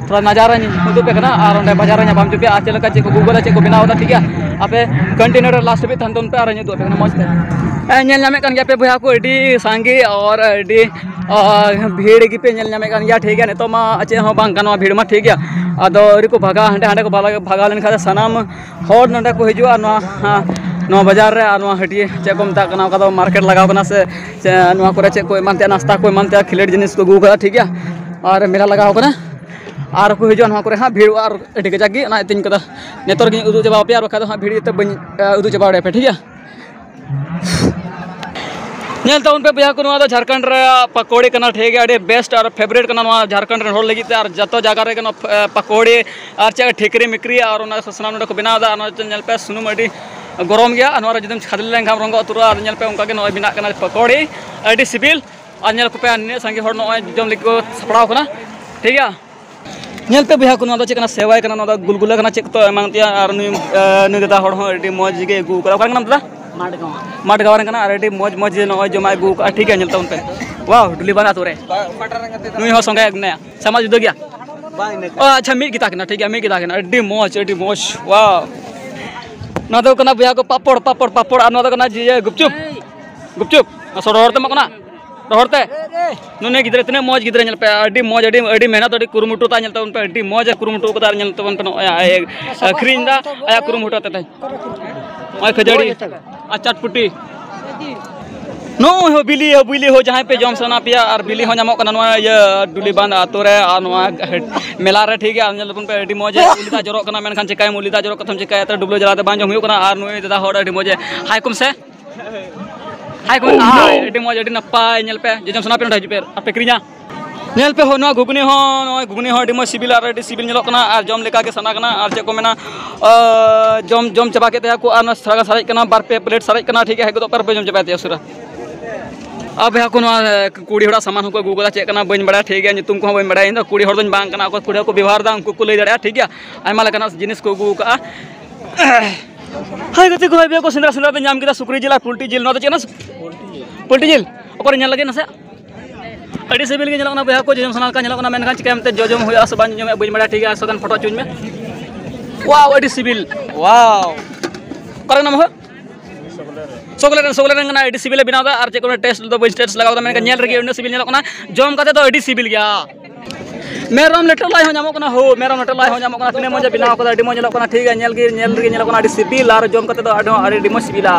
ᱛᱷᱚᱲᱟ ᱱᱟᱡᱟᱨᱟᱧ ᱩᱫᱩᱜ ᱟᱯᱮ ᱠᱟᱱᱟ ᱟᱨ ᱚᱸᱰᱮ ᱵᱟᱡᱟᱨ ᱨᱮ ᱧᱟᱯᱟᱢ ᱦᱚᱪᱚ ᱯᱮᱭᱟ ᱟᱨ ᱪᱮᱫ ᱞᱮᱠᱟ ᱪᱮᱫ ᱠᱚ ᱜᱩᱜᱩᱞ ᱪᱮᱫ ᱠᱚ ᱵᱮᱱᱟᱣ ᱮᱫᱟ, ᱴᱷᱤᱠ ᱜᱮᱭᱟ? ᱟᱯᱮ ᱠᱚᱱᱴᱤᱱᱤᱭᱩ ᱨᱮ ᱞᱟᱥᱴ ᱦᱟᱹᱵᱤᱡ ᱛᱟᱦᱮᱱ ᱛᱟᱵᱚᱱ ᱯᱮ ᱟᱨ ᱤᱧ ᱩᱫᱩᱜ ᱟᱯᱮ ᱠᱟᱱᱟ ᱢᱚᱡᱽ ᱛᱮ᱾ ᱦᱮᱸ, ᱧᱮᱞ ᱧᱟᱢᱮᱫ ᱠᱟᱱ ᱜᱮᱭᱟ ᱯᱮ ᱵᱚᱭᱦᱟ ᱠᱚ, ᱟᱹᱰᱤ ᱥᱟᱸᱜᱮ ᱟᱨ ᱟᱹᱰᱤ ᱟᱨ ᱵᱷᱤᱲ ᱜᱮᱯᱮ ᱧᱮᱞ ᱧᱟᱢᱮᱫ ᱠᱟᱱ ᱜᱮᱭᱟ, ᱴᱷᱤᱠ ᱜᱮᱭᱟ? ᱱᱤᱛᱚᱜ ᱢᱟ ᱪᱮᱫ ᱦᱚᱸ ᱵᱟᱝ ᱜᱟᱱᱚᱜᱼᱟ, ᱵᱷᱤᱲ ᱢᱟ, ᱴᱷᱤᱠ ᱜᱮᱭᱟ? ᱟᱫᱚ ᱟᱹᱣᱨᱤ ᱠᱚ ᱵᱷᱟᱜᱟᱜᱼᱟ, ᱦᱟᱸᱰᱮ ᱦᱟᱸᱰᱮ ᱠᱚ ᱵᱷᱟᱜᱟᱣ ᱞᱮᱱᱠᱷᱟᱱ ᱫᱚ ᱥᱟᱱᱟᱢ ᱦᱚᱲ ᱱᱚᱰᱮ ᱠᱚ ᱦᱤᱡᱩᱜᱼᱟ ᱱᱚᱣᱟ, ᱱᱚᱣᱟ ᱵᱟᱡᱟᱨ ᱨᱮ᱾ ᱟᱨ ᱱᱚᱣᱟ ᱦᱟᱹᱴᱭᱟᱹ ᱪᱮᱫ ᱠᱚ ᱢᱮᱛᱟᱜ ᱠᱟᱱᱟ, ᱚᱠᱟ ᱫᱚ ᱢᱟᱨᱠᱮᱴ ᱞᱟᱜᱟᱣ ᱠᱟᱱᱟ ᱥᱮ, ᱥᱮ ᱱᱚᱣᱟ ᱠᱚᱨᱮ ᱪᱮᱫ ᱠᱚ ᱮᱢᱟᱱ ᱛᱮᱭᱟᱜ ᱱᱟᱥᱛᱟ ᱠᱚ ᱮᱢᱟᱱ ᱛᱮᱭᱟᱜ ᱠᱷᱮᱞᱳᱰ ᱡᱤᱱᱤᱥ ᱠᱚ ᱟᱹᱜᱩ ᱠᱟᱫᱟ, ᱴᱷᱤᱠ ᱜᱮᱭᱟ? ᱟᱨ ᱢᱮᱞᱟ ᱞᱟᱜᱟᱣ ᱠᱟᱱᱟ᱾ ᱟᱨ ᱠᱚ ᱦᱤᱡᱩᱜᱼᱟ ᱱᱚᱣᱟ ᱠᱚᱨᱮ ᱦᱟᱸᱜ, ᱵᱷᱤᱲᱚᱜᱼᱟ ᱟᱨ ᱟᱹᱰᱤ ᱠᱟᱡᱟᱠ ᱜᱮ᱾ ᱚᱱᱟ ᱤᱭᱟᱹᱛᱮ ᱤᱧ ᱠᱟᱫᱟ, ᱱᱤᱛᱚᱜ ᱨᱮᱜᱮᱧ ᱩᱫᱩᱜ ᱪᱟᱵᱟ ᱟᱯᱮᱭᱟ, ᱟᱨ ᱵᱟᱠᱷᱟᱡ ᱫᱚ ᱦᱟᱸᱜ ᱵᱷᱤᱲ ᱤᱭᱟᱹᱛᱮ ᱵᱟᱹᱧ ᱮ, ᱩᱫᱩᱜ ᱪᱟᱵᱟ ᱫᱟᱲᱮᱭᱟᱯᱮᱭᱟ, ᱴᱷᱤᱠ ᱜᱮᱭᱟ? ᱧᱮᱞ ᱛᱟᱵᱚᱱ ᱯᱮ ᱵᱚᱭᱦᱟ ᱠᱚ, ᱱᱚᱣᱟ ᱫᱚ ᱡᱷᱟᱨᱠᱷᱚᱸᱰ ᱨᱮ ᱯᱟᱠᱳᱲᱤ ᱠᱟᱱᱟ, ᱴᱷᱤᱠ ᱜᱮᱭᱟ? ᱟᱹᱰᱤ ᱵᱮᱥᱴ ᱟᱨ ᱯᱷᱮᱵᱟᱨᱮᱴ ᱠᱟᱱᱟ ᱱᱚᱣᱟ ᱡᱷᱟᱨᱠᱷᱚᱸᱰ ᱨᱮᱱ ᱦᱚᱲ ᱞᱟᱹᱜᱤᱫ ᱛᱮ᱾ ᱟᱨ ᱡᱚᱛᱚ ᱡᱟᱭᱜᱟ ᱨᱮᱜᱮ ᱱᱚᱣᱟ ᱮ, ᱯᱟᱠᱳᱲᱤ ᱟᱨ ᱪᱮᱫ ᱴᱷᱤᱠᱨᱤ ᱢᱤᱠᱨᱤ ᱟᱨ ᱚᱱᱟ ᱥᱟᱱᱟᱢ ᱱᱚᱰᱮ ᱠᱚ ᱵᱮᱱᱟᱣ ᱮᱫᱟ᱾ ᱟᱨ ᱱᱚᱣᱟ ᱧᱮᱞ ᱯᱮ, ᱥᱩᱱᱩᱢ ᱟᱹᱰᱤ ᱜᱚᱨᱚᱢ ᱜᱮᱭᱟ, ᱟᱨ ᱱᱚᱣᱟ ᱨᱮ ᱡᱩᱫᱤᱢ ᱠᱷᱟᱫᱽᱞᱮ ᱞᱮᱱᱠᱷᱟᱱ ᱨᱚᱸᱜᱚ ᱩᱛᱟᱹᱨᱚᱜᱼᱟ᱾ ᱟᱨ ᱧᱮᱞ ᱯᱮ, ᱚᱱᱠᱟ ᱜᱮ ᱱᱚᱜᱼᱚᱭ ᱵᱮᱱᱟᱜ ᱠᱟᱱᱟ ᱯᱟᱠᱳᱲᱤ, ᱟᱹᱰᱤ ᱥᱤᱵᱤᱞ᱾ ᱟᱨ ᱧᱮᱞ ᱠᱚᱯᱮ, ᱟᱨ ᱱᱤᱱᱟᱹᱜ ᱥᱟᱸᱜᱮ ᱦᱚᱲ ᱱᱚᱜᱼᱚᱭ ᱡᱚᱢ ᱞᱟᱹᱜᱤᱫ ᱠᱚ ᱥᱟᱯᱲᱟᱣ ᱠᱟᱱᱟ, ᱴᱷᱤᱠ ᱜᱮᱭᱟ? ᱧᱮᱞ ᱯᱮ ᱵᱚᱭᱦᱟ ᱠᱚ, ᱱᱚᱣᱟ ᱫᱚ ᱪᱮᱫ ᱠᱟᱱᱟ? ᱥᱮᱣᱟᱭ ᱠᱟᱱᱟ, ᱱᱚᱣᱟ ᱫᱚ ᱜᱩᱞᱜᱩᱞᱟ ᱠᱟᱱᱟ, ᱪᱮᱫ ᱠᱚ ᱮᱢᱟᱱ ᱛᱮᱭᱟᱜ᱾ ᱟᱨ ᱱᱩᱭ, ᱮ, ᱱᱩᱭ ᱫᱟᱫᱟ ᱦᱚᱲ ᱦᱚᱸ ᱟᱹᱰᱤ ᱢᱚᱡᱽ ᱜᱮ ᱟᱹᱜᱩ ᱠᱟᱫᱟ᱾ ᱚᱠᱟ ᱨᱮᱱ ᱠᱟᱱᱟᱢ ᱫᱟᱫᱟ? ᱢᱟᱰᱜᱟᱸᱣ᱾ ᱢᱟᱰᱜᱟᱸᱣ ᱨᱮᱱ ᱠᱟᱱᱟ, ᱟᱨ ᱟᱹᱰᱤ ᱢᱚᱡᱽ ᱢᱚᱡᱽ ᱱᱚᱜᱼᱚᱭ ᱡᱚᱢᱟᱜ ᱟᱹᱜᱩ ᱠᱟᱜᱼᱟ, ᱴᱷᱤᱠ ᱜᱮᱭᱟ? ᱧᱮᱞ ᱛᱟᱵᱚᱱ ᱯᱮ᱾ ᱣᱟᱣ, ᱰᱩᱞᱤ ᱵᱟᱸᱫᱷ ᱟᱛᱳ ᱨᱮ᱾ ᱱᱩᱭ ᱦᱚᱸ ᱥᱚᱸᱜᱮ ᱢᱮᱱᱟᱭᱟ᱾ ᱥᱟᱢᱟ ᱡᱩᱫᱟᱹ ᱜᱮᱭᱟ? ᱵᱟᱝ, ᱤᱱᱟᱹ ᱚ, ᱟᱪᱪᱷᱟ, ᱢᱤᱫ ᱜᱮᱛᱟ ᱠᱤᱱᱟ, ᱴᱷᱤᱠ ᱜᱮᱭᱟ, ᱢᱤᱫ ᱜᱮᱛᱟ ᱠᱤᱱᱟ᱾ ᱟᱹᱰᱤ ᱢᱚᱡᱽ, ᱟᱹᱰᱤ ᱢᱚᱡᱽ, ᱣᱟᱣ᱾ ᱱᱚᱣᱟ ᱫᱚ ᱠᱟᱱᱟ ᱵᱚᱭᱦᱟ ᱠᱚ ᱯᱟᱯᱚᱲ, ᱯᱟᱯᱚᱲ, ᱯᱟᱯᱚᱲ, ᱟᱨ ᱱᱚᱣᱟ ᱫᱚ ᱠᱟᱱᱟ ᱡᱤᱭᱟᱹ ᱜᱩᱯᱪᱩᱯ, ᱜᱩᱯᱪᱩᱯ᱾ ᱟᱨ ᱥᱚᱲᱚ ᱦᱚᱲ ᱛᱮ ᱮᱢᱚᱜ ᱠᱟᱱᱟ᱾ ᱨᱚᱦᱚᱲ ᱛᱮ? ᱱᱩᱱᱤ ᱜᱤᱫᱽᱨᱟᱹ ᱛᱤᱱᱟᱹᱜ ᱢᱚᱡᱽ ᱜᱤᱫᱽᱨᱟᱹ, ᱧᱮᱞ ᱯᱮ, ᱟᱹᱰᱤ ᱢᱚᱡᱽ, ᱟᱹᱰᱤ, ᱟᱹᱰᱤ ᱢᱮᱦᱱᱚᱛ, ᱟᱹᱰᱤ ᱠᱩᱨᱩᱢᱩᱴᱩ ᱛᱟᱭ, ᱧᱮᱞ ᱛᱟᱵᱚᱱ ᱯᱮ, ᱟᱹᱰᱤ ᱢᱚᱡᱽ ᱮ ᱠᱩᱨᱩᱢᱩᱴᱩ ᱠᱟᱫᱟ᱾ ᱟᱨ ᱧᱮᱞ ᱛᱟᱵᱚᱱ ᱯᱮ, ᱱᱚᱜᱼᱚᱭ ᱟᱡ ᱮ ᱟᱹᱠᱷᱨᱤᱧ ᱫᱟ, ᱟᱭᱟᱜ ᱠᱩᱨᱩᱢᱩᱴᱩ ᱟᱛᱮ ᱛᱮ᱾ ᱱᱚᱜᱼᱚᱭ ᱠᱷᱟᱹᱡᱟᱹᱲᱤ ᱟᱨ ᱪᱟᱴᱯᱩᱴᱤ᱾ ᱱᱚᱜᱼᱚᱭ ᱦᱚᱸ ᱵᱤᱞᱤ, ᱦᱚᱸ ᱵᱤᱞᱤ ᱦᱚᱸ, ᱡᱟᱦᱟᱸᱭ ᱯᱮ ᱡᱚᱢ ᱥᱟᱱᱟ ᱯᱮᱭᱟ, ᱟᱨ ᱵᱤᱞᱤ ᱦᱚᱸ ᱧᱟᱢᱚᱜ ᱠᱟᱱᱟ ᱱᱚᱣᱟ ᱤᱭᱟᱹ ᱰᱩᱞᱤ ᱵᱟᱸᱫᱷ ᱟᱛᱳ ᱨᱮ, ᱟᱨ ᱱᱚᱣᱟ ᱢᱮᱞᱟ ᱨᱮ, ᱴᱷᱤᱠ ᱜᱮᱭᱟ᱾ ᱟᱨ ᱧᱮᱞ ᱛᱟᱵᱚᱱ ᱯᱮ, ᱟᱹᱰᱤ ᱢᱚᱡᱽ ᱩᱞᱤ ᱫᱟᱜ ᱡᱚᱨᱚᱜ ᱠᱟᱱᱟ, ᱢᱮᱱᱠᱷᱟᱱ ᱪᱮᱠᱟᱭᱟᱢ, ᱩᱞᱤ ᱫᱟᱜ ᱡᱚᱨᱚᱜ ᱠᱟᱱᱟ, ᱪᱮᱠᱟᱭᱟ, ᱛᱚ ᱰᱩᱵᱽᱞᱟᱹ ᱡᱟᱞᱟ ᱛᱮ ᱵᱟᱝ ᱡᱚᱢ ᱦᱩᱭᱩᱜ ᱠᱟᱱᱟ᱾ ᱟᱨ ᱱᱩᱭ ᱫᱟᱫᱟ ᱦᱚᱲ ᱟᱹᱰᱤ ᱢᱚᱡᱽ ᱮ ᱦᱟᱭ ᱠᱚᱢ ᱥᱮ ᱦᱟᱭ ᱠᱚ ᱢᱮᱱᱟ, ᱦᱟᱭ, ᱟᱹᱰᱤ ᱢᱚᱡᱽ, ᱟᱹᱰᱤ ᱱᱟᱯᱟᱭ᱾ ᱧᱮᱞ ᱯᱮ, ᱡᱚᱡᱚᱢ ᱥᱟᱱᱟ ᱯᱮ, ᱱᱚᱰᱮ ᱦᱤᱡᱩᱜ ᱯᱮ, ᱟᱯᱮ ᱠᱤᱨᱤᱧᱟ᱾ ᱧᱮᱞ ᱯᱮ, ᱦᱳ, ᱱᱚᱣᱟ ᱜᱷᱩᱜᱽᱱᱤ ᱦᱚᱸ, ᱱᱚᱜᱼᱚᱭ ᱜᱷᱩᱜᱽᱱᱤ ᱦᱚᱸ ᱟᱹᱰᱤ ᱢᱚᱡᱽ ᱥᱤᱵᱤᱞᱟ ᱟᱨ ᱟᱹᱰᱤ ᱥᱤᱵᱤᱞ ᱧᱮᱞᱚᱜ ᱠᱟᱱᱟ ᱟᱨ ᱡᱚᱢ ᱞᱮᱠᱟ ᱜᱮ ᱥᱟᱱᱟ ᱠᱟᱱᱟ᱾ ᱟᱨ ᱪᱮᱫ ᱠᱚ ᱢᱮᱱᱟ, ᱟᱸ, ᱡᱚᱢ, ᱡᱚᱢ ᱪᱟᱵᱟ ᱠᱮᱫ ᱛᱟᱭᱟ ᱠᱚ ᱟᱨ ᱱᱚᱣᱟ ᱥᱟᱨᱟ ᱥᱟᱨᱮᱡ ᱠᱟᱱᱟ, ᱵᱟᱨ ᱯᱮ ᱯᱞᱮᱴ ᱥᱟᱨᱮᱡ ᱠᱟᱱᱟ, ᱴᱷᱤᱠ ᱜᱮᱭᱟ, ᱦᱮᱡ ᱜᱚᱫᱚᱜ ᱯᱮ ᱟᱨ ᱯᱮ ᱡᱚᱢ ᱪᱟᱵᱟᱭ ᱛᱟᱭᱟ ᱩᱥᱟᱹᱨᱟ᱾ ᱟᱨ ᱵᱚᱭᱦᱟ ᱠᱚ, ᱱᱚᱣᱟ, ᱮ, ᱠᱩᱲᱤ ᱦᱚᱲᱟᱜ ᱥᱟᱢᱟᱱ ᱦᱚᱸᱠᱚ ᱟᱹᱜᱩ ᱠᱟᱫᱟ, ᱪᱮᱫ ᱠᱟᱱᱟ ᱵᱟᱹᱧ ᱵᱟᱲᱟᱭᱟ, ᱴᱷᱤᱠ ᱜᱮᱭᱟ, ᱧᱩᱛᱩᱢ ᱠᱚᱦᱚᱸ ᱵᱟᱹᱧ ᱵᱟᱲᱟᱭᱟ᱾ ᱤᱧ ᱫᱚ ᱠᱩᱲᱤ ᱦᱚᱲ ᱫᱚᱧ ᱵᱟᱝ ᱠᱟᱱᱟ, ᱚᱠᱚᱭ ᱠᱩᱲᱤ ᱦᱚᱲ ᱠᱚ ᱵᱮᱵᱚᱦᱟᱨ ᱮᱫᱟ ᱩᱱᱠᱩ ᱠᱚ ᱞᱟᱹᱭ ᱫᱟᱲᱮᱭᱟᱜᱼᱟ, ᱴᱷᱤᱠ ᱜᱮᱭᱟ᱾ ᱟᱭᱢᱟ ᱞᱮᱠᱟᱱᱟᱜ ᱡᱤᱱᱤᱥ ᱠᱚ ᱟᱹᱜᱩ ᱠᱟᱜᱼᱟ᱾ ᱦᱳᱭ ᱜᱟᱛᱮ ᱠᱚ, ᱦᱳᱭ ᱵᱚᱭᱦᱟ ᱠᱚ, ᱥᱮᱸᱫᱽᱨᱟ ᱥᱮᱸᱫᱽᱨᱟ ᱛᱮ ᱧᱟᱢ ᱠᱮᱫᱟ ᱥᱩᱠᱨᱤ ᱡᱤᱞ ᱟᱨ ᱯᱳᱞᱴᱤ ᱡᱤᱞ᱾ ᱱᱚᱣᱟ ᱫᱚ ᱪᱮᱫ ᱠᱟᱱᱟ? ᱯᱳᱞᱴᱤ ᱡᱤᱞ᱾ ᱚᱠᱚᱭ ᱧᱮᱞ ᱞᱟᱹᱜᱤᱫ ᱱᱟᱥᱮ? ᱟᱹᱰᱤ ᱥᱤᱵᱤᱞ ᱜᱮ ᱧᱮᱞᱚᱜ ᱠᱟᱱᱟ ᱵᱚᱭᱦᱟ ᱠᱚ, ᱡᱚᱡᱚᱢ ᱥᱟᱱᱟ ᱞᱮᱠᱟ ᱧᱮᱞᱚᱜ ᱠᱟᱱᱟ, ᱢᱮᱱᱠᱷᱟᱱ ᱪᱤᱠᱟᱹᱭᱟᱢ ᱮᱱᱛᱮ, ᱡᱚᱡᱚᱢ ᱦᱩᱭᱩᱜᱼᱟ ᱥᱮ ᱵᱟᱝ ᱡᱚᱡᱚᱢ ᱦᱩᱭᱩᱜᱼᱟ ᱵᱟᱹᱧ ᱵᱟᱲᱟᱭᱟ, ᱴᱷᱤᱠ ᱜᱮᱭᱟ, ᱥᱚᱠᱟᱱ ᱯᱷᱳᱴᱳ ᱦᱚᱪᱚᱧ ᱢᱮ᱾ ᱣᱟᱣ, ᱟᱹᱰᱤ ᱥᱤᱵᱤᱞ, ᱣᱟᱣ᱾ ᱚᱠᱟᱨᱮ ᱢᱮᱱᱟᱢᱟ ᱦᱳ? ᱥᱚᱠᱞᱮᱴ ᱨᱮ, ᱥᱚᱠᱞᱮᱴ ᱨᱮ ᱠᱟᱱᱟ, ᱟᱹᱰᱤ ᱥᱤᱵᱤᱞᱮ ᱵᱮᱱᱟᱣ ᱮᱫᱟ᱾ ᱟᱨ ᱪᱮᱫ ᱠᱚ ᱢᱮᱱᱟ, ᱴᱮᱥᱴ ᱫᱚ ᱵᱟᱹᱧ ᱴᱮᱥᱴ ᱞᱟᱜᱟᱣ ᱠᱟᱫᱟ, ᱢᱮᱱᱠᱷᱟᱱ ᱧᱮᱞ ᱨᱮᱜᱮ ᱩᱱᱟᱹᱜ ᱥᱤᱵᱤᱞ ᱧᱮᱞᱚᱜ ᱠᱟᱱᱟ, ᱡᱚᱢ ᱠᱟᱛᱮ ᱫᱚ ᱟᱹᱰᱤ ᱥᱤᱵᱤᱞ ᱜᱮᱭᱟ᱾ ᱢᱮᱨᱚᱢ ᱞᱮᱴᱚ ᱞᱟᱭ ᱦᱚᱸ ᱧᱟᱢᱚᱜ ᱠᱟᱱᱟ, ᱦᱳ, ᱢᱮᱨᱚᱢ ᱞᱮᱴᱚ ᱞᱟᱭ ᱦᱚᱸ ᱧᱟᱢᱚᱜ ᱠᱟᱱᱟ, ᱛᱤᱱᱟᱹᱜ ᱢᱚᱡᱽ ᱮ ᱵᱮᱱᱟᱣ ᱠᱟᱫᱟ, ᱟᱹᱰᱤ ᱢᱚᱡᱽ ᱧᱮᱞᱚᱜ ᱠᱟᱱᱟ, ᱴᱷᱤᱠ ᱜᱮᱭᱟ, ᱧᱮᱞ ᱜᱮ, ᱧᱮᱞ ᱨᱮᱜᱮ ᱧᱮᱞᱚᱜ ᱠᱟᱱᱟ ᱟᱹᱰᱤ ᱥᱤᱵᱤᱞ, ᱟᱨ ᱡᱚᱢ ᱠᱟᱛᱮ ᱫᱚ ᱟᱹᱰᱤ, ᱟᱹᱰᱤ ᱢᱚᱡᱽ ᱥᱤᱵᱤᱞᱟ,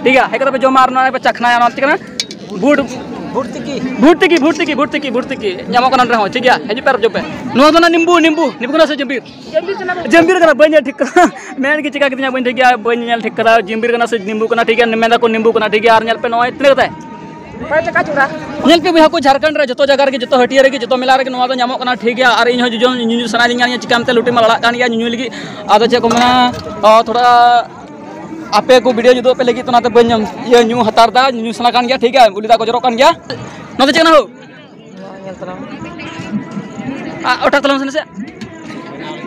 ᱴᱷᱤᱠ ᱜᱮᱭᱟ᱾ ᱦᱮᱡ ᱠᱟᱛᱮ ᱯᱮ ᱡᱚᱢᱟ ᱟᱨ ᱱᱚᱣᱟ ᱯᱮ ᱪᱟᱠᱷᱱᱟᱭᱟ, ᱱᱚᱣᱟ ᱪᱮᱫ ᱠᱟᱱᱟ? ᱵᱷᱩᱴ, ᱵᱷᱩᱴ ᱛᱤᱠᱤ᱾ ᱵᱷᱩᱴ ᱛᱤᱠᱤ, ᱵᱷᱩᱴ ᱛᱤᱠᱤ, ᱵᱷᱩᱴ ᱛᱤᱠᱤ, ᱵᱷᱩᱴ ᱛᱤᱠᱤ ᱧᱟᱢᱚᱜ ᱠᱟᱱᱟ ᱱᱚᱸᱰᱮ ᱦᱚᱸ, ᱴᱷᱤᱠ ᱜᱮᱭᱟ, ᱦᱤᱡᱩᱜ ᱯᱮ ᱟᱨ ᱡᱚᱢ ᱯᱮ᱾ ᱱᱚᱣᱟ ᱫᱚ ᱱᱟᱜ ᱱᱤᱢᱵᱩ, ᱱᱤᱢᱵᱩ, ᱱᱤᱢᱵᱩ ᱠᱟᱱᱟ ᱥᱮ ᱡᱟᱹᱢᱵᱤᱨ? ᱡᱟᱹᱢᱵᱤᱨ ᱠᱟᱱᱟ, ᱵᱟᱹᱧ ᱧᱮᱞ ᱴᱷᱤᱠ ᱠᱟᱫᱟ᱾ ᱢᱮᱱ ᱜᱮ ᱪᱤᱠᱟ ᱠᱤᱫᱤᱧᱟ ᱵᱟᱹᱧ ᱴᱷᱤᱠ ᱜᱮᱭᱟ, ᱵᱟᱹᱧ ᱧᱮᱞ ᱴᱷᱤᱠ ᱠᱟᱫᱟ, ᱡᱟᱹᱢᱵᱤᱨ ᱠᱟᱱᱟ ᱥᱮ ᱱᱤᱢᱵᱩ ᱠᱟᱱᱟ, ᱴᱷᱤᱠ ᱜᱮᱭᱟ, ᱢᱮᱱ ᱫᱟᱠᱚ ᱱᱤᱢᱵᱩ ᱠᱟᱱᱟ, ᱴᱷᱤᱠ ᱜᱮᱭᱟ, ᱟᱨ ᱧᱮᱞ ᱯᱮ ᱱᱚᱜᱼᱚᱭ ᱛᱤᱱᱟᱹᱜ ᱠᱟᱛᱮ? ᱧᱮᱞ ᱯᱮ ᱵᱚᱭᱦᱟ ᱠᱚ, ᱡᱷᱟᱲᱠᱷᱚᱸᱰ ᱨᱮ ᱡᱚᱛᱚ ᱡᱟᱭᱜᱟ ᱨᱮᱜᱮ, ᱡᱚᱛᱚ ᱦᱟᱹᱴᱭᱟᱹ ᱨᱮᱜᱮ, ᱡᱚᱛᱚ ᱢᱮᱞᱟ ᱨᱮᱜᱮ ᱱᱚᱣᱟ ᱫᱚ ᱧᱟᱢᱚᱜ ᱠᱟᱱᱟ, ᱴᱷᱤᱠ ᱜᱮᱭᱟ, ᱟᱨ ᱤᱧ ᱦᱚᱸ ᱡᱚᱡᱚᱢ ᱧᱩᱧᱩ ᱥᱟᱱᱟᱭᱤᱫᱤᱧ ᱠᱟᱱ ᱜᱮᱭᱟ, ᱪᱤᱠᱟᱢ ᱛᱮ ᱞᱩᱴᱤ ᱢᱟ ᱞᱟᱲᱟᱜ ᱠᱟᱱ ᱜᱮᱭᱟ ᱧᱩᱧᱩ ᱞᱟᱹᱜᱤᱫ᱾ ᱟᱫᱚ ᱪᱮᱫ ᱠᱚ ᱢᱮᱱᱟ, ᱚ, ᱛᱷᱚᱲᱟ ᱟᱯᱮ ᱠᱚ ᱵᱷᱤᱰᱤᱭᱳ ᱧᱩ ᱫᱚ ᱟᱯᱮ ᱞᱟᱹᱜᱤᱫ ᱛᱮ ᱚᱱᱟᱛᱮ ᱵᱟᱹᱧ ᱧᱟᱢ, ᱤᱭᱟᱹ, ᱧᱩ ᱦᱟᱛᱟᱲ ᱫᱟ, ᱧᱩ ᱥᱟᱱᱟ ᱠᱟᱱ ᱜᱮᱭᱟ, ᱴᱷᱤᱠ ᱜᱮᱭᱟ, ᱩᱞᱤ ᱫᱟᱜ ᱠᱚ ᱡᱚᱨᱚᱜ ᱠᱟᱱ ᱜᱮᱭᱟ᱾ ᱱᱚᱣᱟ ᱫᱚ ᱪᱮᱫ ᱠᱟᱱᱟ ᱦᱳ? ᱧᱮᱞ ᱛᱟᱞᱟᱝ ᱢᱮ᱾ ᱟ, ᱚᱴᱟᱜ ᱛᱟᱞᱟᱝ ᱢᱮᱥᱮ ᱱᱟᱥᱮ᱾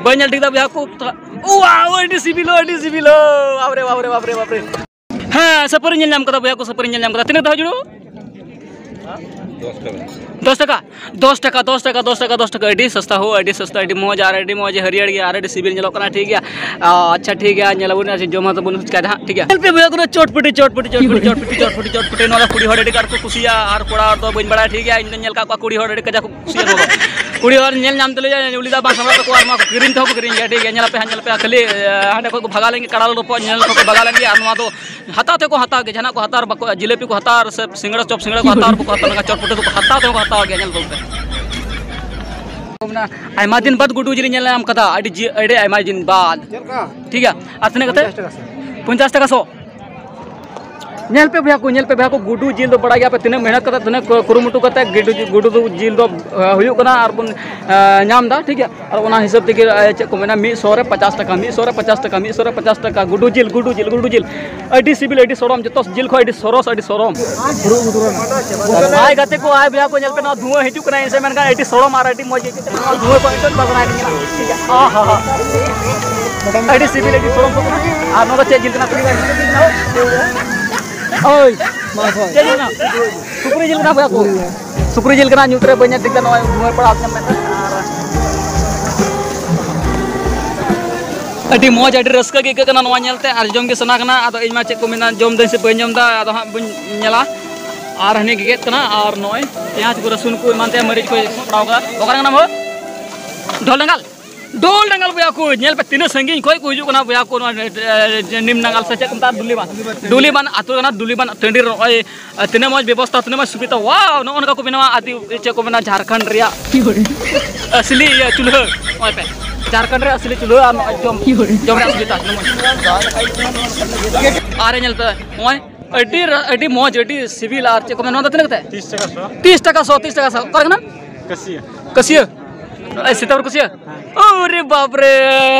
ᱵᱟᱹᱧ ᱧᱮᱞ ᱴᱷᱤᱠ ᱫᱟ ᱵᱚᱭᱦᱟ ᱠᱚ᱾ ᱛᱷᱚᱲᱟ, ᱳᱣᱟᱣ, ᱟᱹᱰᱤ ᱥᱤᱵᱤᱞ, ᱟᱹᱰᱤ ᱥᱤᱵᱤᱞ᱾ ᱵᱟᱯᱨᱮ, ᱵᱟᱯᱨᱮ, ᱵᱟᱯᱨᱮ, ᱵᱟᱯᱨᱮ᱾ ᱦᱮᱸ, ᱥᱟᱹᱯᱟᱹᱨᱤ ᱧᱮᱞ ᱧᱟᱢ ᱠᱟᱫᱟ ᱵᱚᱭᱦᱟ ᱠᱚ, ᱥᱟᱹᱯᱟᱹᱨᱤ ᱧᱮᱞ ᱧᱟᱢ ᱠᱟᱫᱟ᱾ ᱛᱤᱱᱟᱹᱜ ᱫᱷᱟᱣ ᱡᱩᱲᱩ? ᱫᱚᱥ ᱴᱟᱠᱟ᱾ ᱫᱚᱥ ᱴᱟᱠᱟ, ᱫᱚᱥ ᱴᱟᱠᱟ, ᱫᱚᱥ ᱴᱟᱠᱟ, ᱫᱚᱥ ᱴᱟᱠᱟ᱾ ᱟᱹᱰᱤ ᱥᱚᱥᱛᱟ ᱦᱳ, ᱟᱹᱰᱤ ᱥᱚᱥᱛᱟ, ᱟᱹᱰᱤ ᱢᱚᱡᱽ ᱟᱨ ᱟᱹᱰᱤ ᱢᱚᱡᱽ ᱦᱟᱹᱨᱭᱟᱹᱲ ᱜᱮᱭᱟ ᱟᱨ ᱟᱹᱰᱤ ᱥᱤᱵᱤᱞ ᱧᱮᱞᱚᱜ ᱠᱟᱱᱟ, ᱴᱷᱤᱠ ᱜᱮᱭᱟ᱾ ᱟᱪᱪᱷᱟ, ᱴᱷᱤᱠ ᱜᱮᱭᱟ, ᱧᱮᱞ ᱟᱵᱚᱱ ᱟᱨ ᱡᱚᱢ ᱦᱚᱸ ᱛᱟᱵᱚᱱ ᱪᱤᱠᱟᱭ ᱫᱟ ᱦᱟᱸᱜ, ᱴᱷᱤᱠ ᱜᱮᱭᱟ᱾ ᱧᱮᱞ ᱯᱮ ᱵᱚᱭᱦᱟ ᱠᱚᱫᱚ ᱪᱚᱴᱯᱩᱴᱤ, ᱪᱚᱴᱯᱩᱴᱤ, ᱪᱚᱴᱯᱩᱴᱤ, ᱪᱚᱴᱯᱩᱴᱤ, ᱪᱚᱴᱯᱩᱴᱤ᱾ ᱱᱚᱣᱟ ᱫᱚ ᱠᱩᱲᱤ ᱦᱚᱲ ᱟᱹᱰᱤ ᱟᱸᱴ ᱠᱚ ᱠᱩᱥᱤᱭᱟᱜᱼᱟ ᱟᱨ ᱠᱚᱲᱟ ᱦᱚᱲ ᱫᱚ ᱵᱟᱹᱧ ᱵᱟᱲᱟᱭᱟ, ᱴᱷᱤᱠ ᱜᱮᱭᱟ᱾ ᱤᱧ ᱫᱚᱧ ᱧᱮᱞ ᱠᱟᱜ ᱠᱚᱣᱟ ᱠᱩᱲᱤ ᱦᱚᱲ ᱟᱹᱰᱤ ᱠᱟᱡᱟᱠ ᱠᱚ ᱠᱩᱥᱤᱭᱟᱜᱼᱟ ᱱᱚᱣᱟ ᱫᱚ᱾ ᱠᱩᱲᱤ ᱦᱚᱲ ᱧᱮᱞ ᱧᱟᱢ ᱛᱩᱞᱩᱡ ᱩᱞᱤ ᱫᱟᱜ ᱵᱟᱝ ᱥᱟᱢᱵᱲᱟᱣ ᱛᱟᱠᱚᱣᱟ ᱟᱨ ᱱᱚᱣᱟ ᱠᱚ ᱠᱤᱨᱤᱧ ᱛᱮᱦᱚᱸ ᱠᱚ ᱠᱤᱨᱤᱧ ᱜᱮᱭᱟ, ᱴᱷᱤᱠ ᱜᱮᱭᱟ᱾ ᱧᱮᱞ ᱟᱯᱮ ᱦᱟᱸᱜ, ᱧᱮᱞ ᱯᱮ ᱦᱟᱸᱜ, ᱠᱷᱟᱹᱞᱤ, ᱮ, ᱦᱟᱸᱰᱮ ᱠᱷᱚᱡ ᱠᱚ ᱵᱷᱟᱜᱟᱣ ᱞᱮᱱ ᱜᱮ, ᱠᱟᱲᱟ ᱞᱚᱞᱚ ᱯᱚᱨ ᱧᱮᱞ ᱠᱷᱚᱡ ᱠᱚ ᱵᱷᱟᱜᱟᱣ ᱞᱮᱱ ᱜᱮ ᱟᱨ ᱱᱚᱣᱟ ᱫᱚ ᱦᱟᱛᱟᱣ ᱛᱮᱠᱚ ᱦᱟᱛᱟᱣ ᱜᱮ, ᱡᱟᱦᱟᱱᱟᱜ ᱠᱚ ᱦᱟᱛᱟᱣ ᱟᱨ ᱵᱟᱠᱚ, ᱡᱤᱞᱟᱹᱯᱤ ᱠᱚ ᱦᱟᱛᱟᱣ ᱟᱨ ᱥᱮ ᱥᱤᱸᱜᱟᱲᱟ ᱪᱚᱯ ᱥᱤᱸᱜᱟᱲᱟ ᱠᱚ ᱦᱟᱛᱟᱣ ᱟᱨ ᱵᱟᱠᱚ ᱦᱟᱛᱟᱣ ᱞᱮᱠᱷᱟᱱ ᱪᱚᱴ ᱯᱚᱴᱮ ᱫᱚᱠᱚ ᱦᱟᱛᱟᱣ ᱛᱮᱦᱚᱸ ᱠᱚ ᱦᱟᱛᱟᱣ ᱜᱮᱭᱟ, ᱧᱮᱞ ᱛᱟᱵᱚᱱ ᱯᱮ᱾ ᱟᱭᱢᱟ ᱫᱤᱱ ᱵᱟᱫ ᱜᱩᱰᱩ ᱡᱤᱞ ᱤᱧ ᱧᱮᱞ ᱧᱟᱢ ᱠᱟᱫᱟ, ᱟᱹᱰᱤ ᱡᱤ-, ᱟᱹᱰᱤ ᱟᱭᱢᱟ ᱫᱤᱱ ᱵᱟᱫ᱾ ᱪᱮᱫ ᱞᱮᱠᱟ? ᱴᱷᱤᱠ ᱜᱮᱭᱟ, ᱟᱨ ᱛᱤᱱᱟᱹᱜ ᱠᱟᱛᱮ? ᱯᱚᱧᱪᱟᱥ ᱴᱟᱠᱟ ᱥᱚ᱾ ᱯᱚᱧᱪᱟᱥ ᱴᱟᱠᱟ ᱥᱚ᱾ ᱧᱮᱞ ᱯᱮ ᱵᱚᱭᱦᱟ ᱠᱚ, ᱧᱮᱞ ᱯᱮ ᱵᱚᱭᱦᱟ ᱠᱚ, ᱜᱩᱰᱩ ᱡᱤᱞ ᱫᱚ ᱵᱟᱲᱟᱭ ᱜᱮᱭᱟ ᱯᱮ ᱛᱤᱱᱟᱹᱜ ᱢᱮᱦᱱᱚᱛ ᱠᱟᱛᱮ, ᱛᱤᱱᱟᱹᱜ ᱠᱩᱨᱩᱢᱩᱴᱩ ᱠᱟᱛᱮ ᱜᱩᱰᱩ ᱡᱤ-, ᱜᱩᱰᱩ ᱫᱚ ᱡᱤᱞ ᱫᱚ, ᱮ, ᱦᱩᱭᱩᱜ ᱠᱟᱱᱟ ᱟᱨ ᱵᱚᱱ, ᱮ, ᱧᱟᱢ ᱮᱫᱟ, ᱴᱷᱤᱠ ᱜᱮᱭᱟ᱾ ᱟᱨ ᱚᱱᱟ ᱦᱤᱥᱟᱹᱵ ᱛᱮᱜᱮ, ᱮ, ᱪᱮᱫ ᱠᱚ ᱢᱮᱱᱟ, ᱢᱤᱫ ᱥᱚ ᱨᱮ ᱯᱚᱪᱟᱥ ᱴᱟᱠᱟ, ᱢᱤᱫ ᱥᱚ ᱨᱮ ᱯᱚᱪᱟᱥ ᱴᱟᱠᱟ, ᱢᱤᱫ ᱥᱚ ᱨᱮ ᱯᱚᱪᱟᱥ ᱴᱟᱠᱟ, ᱜᱩᱰᱩ ᱡᱤᱞ, ᱜᱩᱰᱩ ᱡᱤᱞ, ᱜᱩᱰᱩ ᱡᱤᱞ᱾ ᱟᱹᱰᱤ ᱥᱤᱵᱤᱞ, ᱟᱹᱰᱤ ᱥᱚᱲᱚᱢ, ᱡᱚᱛᱚ ᱡᱤᱞ ᱠᱷᱚᱱ ᱟᱹᱰᱤ ᱥᱚᱨᱚᱥ, ᱟᱹᱰᱤ ᱥᱚᱲᱚᱢ᱾ ᱟᱭ ᱜᱟᱛᱮ ᱠᱚ, ᱟᱭ ᱵᱚᱭᱦᱟ ᱠᱚ, ᱧᱮᱞ ᱯᱮ, ᱱᱚᱣᱟ ᱫᱷᱩᱣᱟᱹ ᱦᱤᱡᱩᱜ ᱠᱟᱱᱟ, ᱤᱧ ᱥᱮᱫ ᱢᱮᱱᱠᱷᱟᱱ ᱟᱹᱰᱤ ᱥᱚᱲᱚᱢ ᱟᱨ ᱟᱹᱰᱤ ᱢᱚᱡᱽ ᱟᱹᱭᱠᱟᱹᱜ ᱠᱟᱱᱟ᱾ ᱱᱚᱣᱟ ᱫᱷᱩᱣᱟᱹ ᱠᱚ ᱟᱹᱰᱤ ᱵᱟᱝ ᱥᱟᱱᱟᱭᱮᱫᱤᱧ ᱠᱟᱱᱟ᱾ ᱟᱦᱟ ᱦᱟ᱾ ᱟᱹᱰᱤ ᱥᱤᱵᱤᱞ, ᱟᱹᱰᱤ ᱥᱚᱲᱚᱢ ᱠᱚ ᱠᱟᱱᱟ᱾ ᱟᱨ ᱱᱚᱣᱟ ᱫᱚ ᱪᱮᱫ ᱡᱤᱞ ᱠᱟᱱᱟ? ᱠᱩᱞᱤ ᱵᱟᱭ ᱦᱩᱭ ᱠᱟᱱᱟ᱾ ᱳᱭ, ᱪᱮᱫ ᱡᱤᱞ ᱠᱟᱱᱟ? ᱥᱩᱠᱨᱤ ᱡᱤᱞ ᱠᱟᱱᱟ ᱵᱚᱭᱦᱟ ᱠᱚ᱾ ᱥᱩᱠᱨᱤ ᱡᱤᱞ ᱠᱟᱱᱟ, ᱧᱩᱛ ᱨᱮ ᱵᱟᱹᱧ ᱧᱮᱞ ᱴᱷᱤᱠ ᱫᱟ, ᱱᱚᱜᱼᱚᱭ ᱫᱷᱩᱣᱟᱹ ᱯᱟᱲᱟᱣ ᱧᱟᱢ ᱢᱮᱱᱛᱮ᱾ ᱟᱨ ᱟᱹᱰᱤ ᱢᱚᱡᱽ, ᱟᱹᱰᱤ ᱨᱟᱹᱥᱠᱟᱹ ᱜᱮ ᱟᱹᱭᱠᱟᱹᱜ ᱠᱟᱱᱟ ᱱᱚᱣᱟ ᱧᱮᱞᱛᱮ, ᱟᱨ ᱡᱚᱢ ᱜᱮ ᱥᱟᱱᱟ ᱠᱟᱱᱟ᱾ ᱟᱫᱚ ᱤᱧ ᱢᱟ ᱪᱮᱫ ᱠᱚ ᱢᱮᱱᱟ, ᱡᱚᱢ ᱫᱟᱹᱧ ᱥᱮ ᱵᱟᱹᱧ ᱡᱚᱢ ᱫᱟ, ᱟᱫᱚ ᱦᱟᱸᱜ ᱵᱟᱹᱧ ᱧᱮᱞᱟ᱾ ᱟᱨ ᱦᱟᱱᱮ ᱜᱮᱜᱮᱫ ᱠᱟᱱᱟ, ᱟᱨ ᱱᱚᱜᱼᱚᱭ ᱯᱮᱸᱭᱟᱡᱽ ᱠᱚ, ᱨᱟᱹᱥᱩᱱ ᱠᱚ ᱮᱢᱟᱱ ᱛᱮᱭᱟᱜ ᱢᱟᱹᱨᱤᱪ ᱠᱚ ᱥᱟᱯᱲᱟᱣ ᱠᱟᱫᱟ᱾ ᱚᱠᱟᱨᱮ ᱠᱟᱱᱟ ᱵᱟᱹᱵᱩ? ᱰᱷᱚᱞ ᱰᱟᱸᱜᱟᱞ, ᱰᱷᱚᱞ ᱰᱟᱸᱜᱟᱞ ᱵᱚᱭᱦᱟ ᱠᱚ, ᱧᱮᱞ ᱯᱮ ᱛᱤᱱᱟᱹᱜ ᱥᱟᱺᱜᱤᱧ ᱠᱷᱚᱱ ᱠᱚ ᱦᱤᱡᱩᱜ ᱠᱟᱱᱟ ᱵᱚᱭᱦᱟ ᱠᱚ᱾ ᱱᱚᱣᱟ, ᱮ, ᱮ, ᱱᱤᱢ ᱰᱟᱸᱜᱟᱞ ᱥᱮ ᱪᱮᱫ ᱠᱚ ᱢᱮᱛᱟᱜᱼᱟ, ᱰᱩᱞᱤᱵᱟᱱ, ᱰᱩᱞᱤᱵᱟᱱ ᱟᱹᱛᱩ ᱠᱟᱱᱟ, ᱰᱩᱞᱤᱵᱟᱱ ᱴᱟᱺᱰᱤ ᱨᱮ ᱱᱚᱜᱼᱚᱭ ᱟᱨ ᱛᱤᱱᱟᱹᱜ ᱢᱚᱡᱽ ᱵᱮᱵᱚᱥᱛᱷᱟ, ᱛᱤᱱᱟᱹᱜ ᱢᱚᱡᱽ ᱥᱩᱵᱤᱫᱷᱟ, wow, ᱱᱚᱜᱼᱚ ᱱᱚᱝᱠᱟ ᱠᱚ ᱵᱮᱱᱟᱣᱟ᱾ ᱟᱹᱰᱤ, ᱪᱮᱫ ᱠᱚ ᱢᱮᱱᱟ, ᱡᱷᱟᱨᱠᱷᱚᱸᱰ ᱨᱮᱭᱟᱜ ᱟᱥᱞᱤ ᱤᱭᱟᱹ ᱪᱩᱞᱦᱟᱹ, ᱱᱚᱜᱼᱚᱭ ᱯᱮ, ᱡᱷᱟᱨᱠᱷᱚᱸᱰ ᱨᱮᱭᱟᱜ ᱟᱥᱞᱤ ᱪᱩᱞᱦᱟᱹ᱾ ᱟᱨ ᱱᱚᱜᱼᱚᱭ ᱡᱚᱢ, ᱡᱚᱢ ᱨᱮᱭᱟᱜ ᱥᱩᱵᱤᱫᱷᱟ, ᱛᱤᱱᱟᱹᱜ ᱢᱚᱡᱽ᱾ ᱟᱨ ᱧᱮᱞ ᱯᱮ, ᱱᱚᱜᱼᱚᱭ ᱟᱹᱰᱤ ᱨᱟ-, ᱟᱹᱰᱤ ᱢᱚᱡᱽ, ᱟᱹᱰᱤ ᱥᱤᱵᱤᱞ᱾ ᱟᱨ ᱪᱮᱫ ᱠᱚ ᱢᱮᱱᱟ, ᱱᱚᱣᱟ ᱫᱚ ᱛᱤᱱᱟᱹᱜ ᱠᱟᱛᱮ? ᱛᱤᱥ ᱴᱟᱠᱟ ᱥᱚ᱾ ᱛᱤᱥ ᱴᱟᱠᱟ ᱥᱚ, ᱛᱤᱥ ᱴᱟᱠᱟ ᱥᱚ᱾ ᱚᱠᱟ ᱨᱮ ᱠᱟᱱᱟ? ᱠᱟᱹᱥᱤᱭᱟᱹ᱾ ᱠᱟᱹᱥᱤᱭᱟᱹ? ᱮ, ᱥᱤᱛᱟᱵᱩᱨᱩ ᱠᱟᱹᱥᱤᱭᱟᱹ? ᱦᱮᱸ᱾ ᱟᱨᱮ ᱵᱟᱯ ᱨᱮ!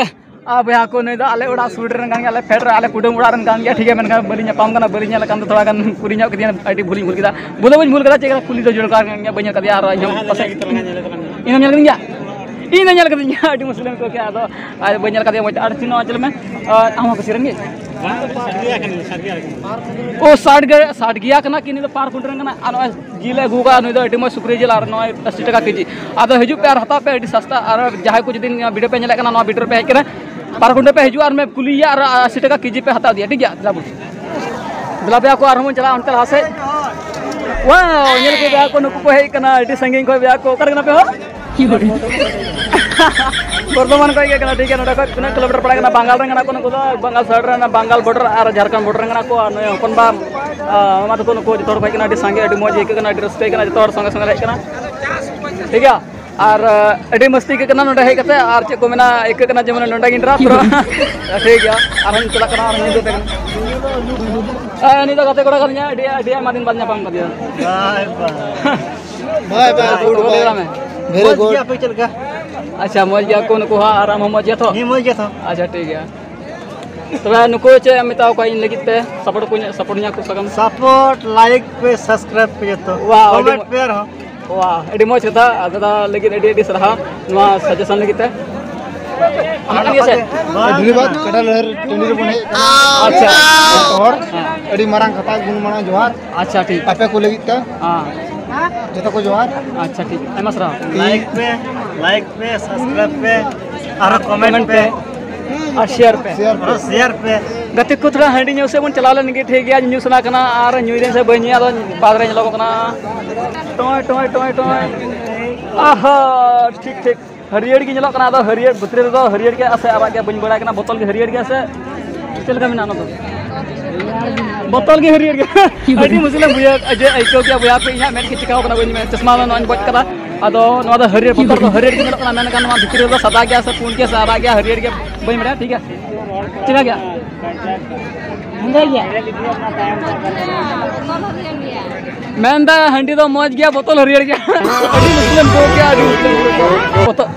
ᱟᱨ ᱵᱚᱭᱦᱟ ᱠᱚ, ᱱᱩᱭ ᱫᱚ ᱟᱞᱮ ᱚᱲᱟᱜ ᱥᱩᱨ ᱨᱮᱱ ᱠᱟᱱ ᱜᱮᱭᱟ, ᱟᱞᱮ ᱯᱷᱮᱰ ᱨᱮ, ᱟᱞᱮ ᱠᱩᱰᱟᱹᱢ ᱚᱲᱟᱜ ᱨᱮᱱ ᱠᱟᱱ ᱜᱮᱭᱟ, ᱴᱷᱤᱠ ᱜᱮᱭᱟ᱾ ᱢᱮᱱᱠᱷᱟᱱ ᱵᱟᱹᱞᱤᱧ ᱧᱟᱯᱟᱢ ᱠᱟᱱᱟ, ᱵᱟᱹᱞᱤᱧ ᱧᱮᱞ ᱟᱠᱟᱱ ᱫᱚ ᱛᱷᱚᱲᱟ ᱜᱟᱱ ᱠᱩᱞᱤ ᱧᱚᱜ ᱠᱮᱫᱮᱭᱟ, ᱟᱹᱰᱤ ᱵᱷᱩᱞᱤᱧ ᱵᱷᱩᱞ ᱠᱮᱫᱟ᱾ ᱵᱷᱩᱞ ᱫᱚ ᱵᱟᱹᱧ ᱵᱷᱩᱞ ᱠᱮᱫᱟ, ᱪᱮᱫ ᱠᱟᱱᱟ ᱠᱩᱞᱤ ᱫᱚ ᱡᱚᱲᱠᱟᱨ ᱠᱟᱱ ᱜᱮᱭᱟ, ᱵᱟᱹᱧ ᱧᱮᱞ ᱠᱟᱫᱮᱭᱟ᱾ ᱟᱨ ᱤᱧ ᱦᱚᱸ ᱯᱟᱥᱮᱡ ᱤᱧ ᱦᱚᱸ ᱧᱮᱞ ᱠᱟᱫᱤᱧ ᱜᱮᱭᱟ, ᱤᱧ ᱫᱚ ᱧᱮᱞ ᱠᱟᱫᱤᱧ ᱜᱮᱭᱟ, ᱟᱹᱰᱤ ᱢᱩᱥᱠᱤᱞ ᱮᱢ ᱟᱹᱭᱠᱟᱹᱣ ᱠᱮᱫᱟ᱾ ᱟᱫᱚ ᱟᱨ ᱵᱟᱹᱧ ᱧᱮᱞ ᱠᱟᱫᱮᱭᱟ ᱢᱚᱡᱽ ᱛᱮ᱾ ᱟᱨ ᱪᱤᱱᱦᱟᱹ ᱪᱮᱫ ᱢᱮ, ᱟᱨ ᱟᱢ ᱦᱚᱸ ᱠᱩᱥᱤ ᱨᱮᱱ ᱜᱮ? ᱳ, ᱥᱟᱴ ᱜᱮ, ᱥᱟᱴ ᱜᱮᱭᱟ ᱠᱟᱱᱟ ᱠᱤ? ᱱᱩᱭ ᱫᱚ ᱯᱟᱨ ᱠᱩᱱᱴᱟᱞ ᱨᱮᱱ ᱠᱟᱱᱟ᱾ ᱟᱨ ᱱᱚᱜᱼᱚᱭ ᱡᱤᱞ ᱮ ᱟᱹᱜᱩ ᱠᱟᱜᱼᱟ, ᱱᱩᱭ ᱫᱚ ᱟᱹᱰᱤ ᱢᱚᱡᱽ ᱥᱩᱠᱨᱤ ᱡᱤᱞ, ᱟᱨ ᱱᱚᱜᱼᱚᱭ ᱟᱥᱤ ᱴᱟᱠᱟ ᱠᱮᱡᱤ᱾ ᱟᱫᱚ ᱦᱤᱡᱩᱜ ᱯᱮ ᱟᱨ ᱦᱟᱛᱟᱣ ᱯᱮ, ᱟᱹᱰᱤ ᱥᱟᱥᱛᱟ᱾ ᱟᱨ ᱡᱟᱦᱟᱸᱭ ᱠᱚ ᱡᱩᱫᱤ ᱱᱤᱭᱟᱹ ᱵᱷᱤᱰᱤᱭᱳ ᱯᱮ ᱧᱮᱞᱮᱫ ᱠᱟᱱᱟ, ᱱᱚᱣᱟ ᱵᱷᱤᱰᱤᱭᱳ ᱨᱮ ᱯᱮ ᱦᱮᱡ ᱠᱟᱱᱟ, ᱯᱟᱨ ᱠᱩᱱᱴᱟᱞ ᱯᱮ ᱦᱤᱡᱩᱜᱼᱟ ᱟᱨ ᱢᱮ ᱠᱩᱞᱤᱭᱮᱭᱟ ᱟᱨ ᱟᱥᱤ ᱴᱟᱠᱟ ᱠᱮᱡᱤ ᱯᱮ ᱦᱟᱛᱟᱣ ᱤᱫᱤᱭᱟ, ᱴᱷᱤᱠ ᱜᱮᱭᱟ? ᱫᱮᱞᱟ ᱵᱚᱱ, ᱫᱮᱞᱟ ᱵᱚᱭᱦᱟ ᱠᱚ, ᱟᱨᱦᱚᱸ ᱵᱚᱱ ᱪᱟᱞᱟᱜᱼᱟ ᱚᱱᱛᱮ ᱞᱟᱦᱟ ᱥᱮᱫ᱾ ᱣᱟᱣ, ᱧᱮᱞ ᱠᱚ ᱵᱚᱭᱦᱟ ᱠᱚ, ᱱᱩᱠᱩ ᱠᱚ ᱦᱮᱡ ᱠᱟᱱᱟ ᱟᱹᱰᱤ ᱥᱟᱺᱜᱤᱧ ᱠᱷᱚᱱ ᱵᱚᱭᱦᱟ ᱠᱚ᱾ ᱚᱠᱟ ᱨᱮ ᱠᱟᱱᱟ ᱯᱮ ᱦᱚᱸ? ᱵᱚᱨᱫᱷᱚᱢᱟᱱ ᱠᱷᱚᱱ ᱜᱮ ᱠᱟᱱᱟ, ᱴᱷᱤᱠ ᱜᱮᱭᱟ᱾ ᱱᱚᱰᱮ ᱠᱷᱚᱱ ᱛᱤᱱᱟᱹᱜ ᱠᱤᱞᱳᱢᱤᱴᱟᱨ ᱯᱟᱲᱟᱜ ᱠᱟᱱᱟ? ᱵᱟᱝᱜᱟᱞ ᱨᱮᱱ ᱠᱟᱱᱟ ᱠᱚ ᱱᱩᱠᱩ ᱫᱚ, ᱵᱟᱝᱜᱟᱞ ᱥᱟᱭᱤᱰ ᱨᱮᱱ, ᱵᱟᱝᱜᱟᱞ ᱵᱚᱰᱟᱨ ᱟᱨ ᱡᱷᱟᱲᱠᱷᱚᱸᱰ ᱵᱚᱰᱟᱨ ᱨᱮᱱ ᱠᱟᱱᱟ ᱠᱚ᱾ ᱟᱨ ᱱᱩᱭ ᱦᱚᱯᱚᱱ ᱵᱟ, ᱟ, ᱢᱟᱢᱟ ᱛᱟᱠᱚ, ᱱᱩᱠᱩ ᱡᱚᱛᱚ ᱦᱚᱲ ᱠᱚ ᱦᱮᱡ ᱠᱟᱱᱟ᱾ ᱟᱹᱰᱤ ᱥᱟᱸᱜᱮ, ᱟᱹᱰᱤ ᱢᱚᱡᱽ ᱟᱹᱭᱠᱟᱹᱜ ᱠᱟᱱᱟ, ᱟᱹᱰᱤ ᱨᱟᱹᱥᱠᱟᱹ ᱟᱹᱭᱠᱟᱹᱜ ᱠᱟᱱᱟ, ᱡᱚᱛᱚ ᱦᱚᱲ ᱥᱚᱸᱜᱮ ᱥᱚᱸᱜᱮ ᱞᱮ ᱦᱮᱡ ᱠᱟᱱᱟ, ᱴᱷᱤᱠ ᱜᱮᱭᱟ᱾ ᱟᱨ, ᱟ, ᱟᱹᱰᱤ ᱢᱟᱹᱥᱛᱤ ᱟᱹᱭᱠᱟᱹᱜ ᱠᱟᱱᱟ ᱱᱚᱰᱮ ᱦᱮᱡ ᱠᱟᱛᱮ, ᱟᱨ ᱪᱮᱫ ᱠᱚ ᱢᱮᱱᱟ, ᱟᱹᱭᱠᱟᱹᱜ ᱠᱟᱱᱟ ᱡᱮᱢᱚᱱ ᱱᱚᱰᱮ ᱜᱤᱧ ᱰᱨᱟᱯ ᱯᱩᱨᱟᱹ᱾ ᱴᱷᱤᱠ ᱜᱮᱭᱟ, ᱟᱨᱦᱚᱸᱧ ᱪᱟᱞᱟᱜ ᱠᱟᱱᱟ, ᱟᱨᱦᱚᱸ ᱧᱤᱫᱟᱹ ᱛᱮ ᱠᱟᱱᱟ᱾ ᱦᱮᱸ, ᱩᱱᱤ ᱫᱚ ᱜᱟᱛᱮ ᱠᱚᱲᱟ ᱠᱟᱱ ᱜᱮᱭᱟ, ᱟᱹᱰᱤ, ᱟᱹᱰᱤ ᱟᱭᱢᱟ ᱫᱤᱱ ᱵᱟᱫ ᱧᱟᱯᱟᱢ ᱠᱟᱫᱮᱭᱟ᱾ ᱵᱟᱭ ᱵᱟᱭ᱾ ᱵᱟᱭ ᱵᱟᱭ, good, ᱯᱷᱩᱴᱵᱚᱞ ᱵᱟᱭ᱾ ᱜᱮ ᱢᱮ᱾ Very ᱢᱚᱡᱽ good᱾ ᱜᱮᱭᱟ ᱯᱮ ᱪᱮᱫ ᱞᱮᱠᱟ? ᱟᱪᱪᱷᱟ, ᱢᱚᱡᱽ ᱜᱮᱭᱟ ᱠᱚ ᱱᱩᱠᱩ ᱦᱚᱸ, ᱟᱨ ᱟᱢ ᱦᱚᱸ ᱢᱚᱡᱽ ᱜᱮᱭᱟ ᱛᱚ? ᱦᱮᱸ, ᱢᱚᱡᱽ ᱜᱮᱭᱟ ᱛᱚ᱾ ᱟᱪᱪᱷᱟ, ᱴᱷᱤᱠ ᱜᱮᱭᱟ᱾ ᱛᱚᱵᱮ ᱱᱩᱠᱩ ᱪᱮᱫ ᱮᱢ ᱢᱮᱛᱟ ᱠᱚᱣᱟ ᱤᱧ ᱞᱟᱹᱜᱤᱫ ᱛᱮ? Support ᱠᱚᱧ, support ᱤᱧᱟ ᱠᱚ ᱥᱟᱠᱟᱢ᱾ Support, like ᱯᱮ, subscribe ᱯᱮ ᱡᱚᱛᱚ᱾ ᱣᱟᱦ, ᱟᱹᱰᱤ comment ᱢᱚᱡᱽ᱾ ᱯᱮ ᱟᱨᱦᱚᱸ᱾ ᱣᱟᱦ, ᱟᱹᱰᱤ ᱢᱚᱡᱽ ᱠᱟᱛᱷᱟ᱾ ᱟᱨ ᱫᱟᱫᱟ ᱞᱟᱹᱜᱤᱫ ᱟᱹᱰᱤ ᱟᱹᱰᱤ ᱥᱟᱨᱦᱟᱣ ᱱᱚᱣᱟ suggestion ᱞᱟᱹᱜᱤᱫ ᱛᱮ᱾ ᱟᱢᱟᱜ ᱠᱟᱱ ᱜᱮᱭᱟ ᱥᱮ? ᱫᱷᱤᱨᱤᱵᱟᱫᱽ ᱠᱟᱰᱟ ᱞᱟᱦᱟᱨ ᱴᱟᱺᱰᱤ ᱨᱮᱵᱚᱱ ᱦᱮᱡ ᱟᱠᱟᱱᱟ᱾ ᱟᱪᱪᱷᱟ᱾ ᱡᱚᱛᱚ ᱦᱚᱲ ᱦᱮᱸ᱾ ᱟᱹᱰᱤ ᱢᱟᱨᱟᱝ ᱠᱟᱛᱷᱟ, ᱜᱩᱱ ᱢᱟᱱᱟᱣ ᱡᱚᱦᱟᱨ᱾ ᱟᱪᱪᱷᱟ, ᱴᱷᱤᱠ᱾ ᱟᱯᱮ ᱠᱚ ᱞᱟᱹᱜᱤᱫ ᱛᱮ᱾ ᱦᱮᱸ᱾ ᱡᱚᱛᱚ ᱠᱚ ᱡᱚᱦᱟᱨ᱾ ᱟᱪᱪᱷᱟ, ᱴᱷᱤᱠ, ᱟᱭᱢᱟ ᱥᱟᱨᱦᱟᱣ᱾ ᱞᱟᱭᱤᱠ ᱯᱮ, ᱞᱟᱭᱤᱠ ᱯᱮ, ᱥᱟᱵᱥᱠᱨᱟᱭᱤᱵ ᱯᱮ, ᱟᱨᱦᱚᱸ ᱠᱚᱢᱮᱱᱴ ᱠᱚᱢᱮᱱᱴ ᱯᱮ᱾ ᱯᱮ ᱟᱨ ᱥᱮᱭᱟᱨ ᱯᱮ᱾ ᱥᱮᱭᱟᱨ ᱯᱮ᱾ ᱟᱨᱦᱚᱸ ᱥᱮᱭᱟᱨ ᱯᱮ᱾ ᱜᱟᱛᱮ ᱠᱚ, ᱛᱷᱚᱲᱟ ᱦᱟᱺᱰᱤ ᱧᱩ ᱥᱮᱫ ᱵᱚᱱ ᱪᱟᱞᱟᱣ ᱞᱮᱱ ᱜᱮ᱾ ᱴᱷᱤᱠ ᱜᱮᱭᱟ, ᱧᱩ ᱥᱟᱱᱟ ᱠᱟᱱᱟ ᱟᱨ ᱧᱩᱭ ᱫᱟᱹᱧ ᱥᱮ ᱵᱟᱹᱧ ᱧᱩᱭᱟ, ᱟᱫᱚ ᱵᱟᱫᱽ ᱨᱮ ᱧᱮᱞᱚᱜᱚᱜ ᱠᱟᱱᱟ᱾ ᱴᱚᱭ ᱴᱚᱭ ᱴᱚᱭ ᱴᱚᱭ᱾ ᱟᱦᱟ, ᱴᱷᱤᱠ ᱴᱷᱤᱠ᱾ ᱦᱟᱹᱨᱭᱟᱹᱲ ᱜᱮ ᱧᱮᱞᱚᱜ ᱠᱟᱱᱟ᱾ ᱟᱫᱚ ᱦᱟᱹᱨᱭᱟᱹᱲ ᱵᱷᱤᱛᱨᱤ ᱨᱮᱫᱚ ᱦᱟᱹᱨᱭᱟᱹᱲ ᱜᱮᱭᱟ ᱥᱮ ᱟᱨᱟᱜ ᱜᱮᱭᱟ, ᱵᱟᱹᱧ ᱵᱟᱲᱟᱭ ᱠᱟᱱᱟ᱾ ᱵᱚᱛᱚᱞ ᱜᱮ ᱦᱟᱹᱨᱭᱟᱹᱲ ᱜᱮᱭᱟ ᱥᱮ ᱪᱮᱫ ᱞᱮᱠᱟ ᱢᱮᱱᱟᱜᱼᱟ ᱚᱱᱟ ᱫᱚ? ᱵᱚᱛᱚᱞ ᱜᱮ ᱦᱟᱹᱨᱭᱟᱹᱲ ᱜᱮᱭᱟ᱾ ᱟᱹᱰᱤ ᱢᱩᱥᱠᱤᱞᱮᱢ ᱵᱩᱡᱷᱟᱹᱣ, ᱡᱮ ᱟᱹᱭᱠᱟᱹᱣ ᱠᱮᱭᱟ ᱵᱚᱭᱦᱟ ᱠᱚ, ᱤᱧᱟᱹᱜ ᱢᱮᱫ ᱜᱮ ᱪᱤᱠᱟᱹᱣ ᱠᱟᱱᱟ, ᱵᱟᱹᱧ ᱢᱮᱱ, ᱪᱚᱥᱢᱟ ᱫᱚ ᱱᱚᱣᱟᱧ ᱵᱚᱡ ᱠᱟᱫᱟ᱾ ᱟᱫᱚ ᱱᱚᱣᱟ ᱫᱚ ᱦᱟᱹᱨᱭᱟᱹᱲ, ᱵᱚᱛᱚᱞ ᱫᱚ ᱦᱟᱹᱨᱭᱟᱹᱲ ᱜᱮ ᱧᱮᱞᱚᱜ ᱠᱟᱱᱟ, ᱢᱮᱱᱠᱷᱟᱱ ᱱᱚᱣᱟ ᱵᱷᱤᱛᱨᱤ ᱨᱮᱫᱚ ᱥᱟᱫᱟ ᱜᱮᱭᱟ ᱥᱮ ᱯᱩᱸᱰ ᱜᱮᱭᱟ ᱥᱮ ᱟᱨᱟᱜ ᱜᱮᱭᱟ, ᱦᱟᱹᱨᱭᱟᱹᱲ ᱜᱮᱭᱟ, ᱵᱟᱹᱧ ᱵᱟᱲᱟᱭᱟ᱾ ᱴᱷᱤᱠ ᱜᱮᱭᱟ, ᱪᱮᱫ ᱞᱮᱠᱟ ᱜᱮᱭᱟ? ᱦᱮᱸᱫᱮ ᱜᱮᱭᱟ᱾ ᱢᱮᱱᱫᱟ ᱦᱟᱺᱰᱤ ᱫᱚ ᱢᱚᱡᱽ ᱜᱮᱭᱟ, ᱵᱚᱛᱚᱞ ᱦᱟᱹᱨᱭᱟᱹᱲ ᱜᱮᱭᱟ᱾ ᱟᱹᱰᱤ ᱢᱩᱥᱠᱤᱞᱮᱢ ᱟᱹᱭᱠᱟᱹᱣ ᱠᱮᱭᱟ, ᱟᱹᱰᱤ ᱢᱩᱥᱠᱤᱞ᱾ ᱵᱚᱛᱚᱞ,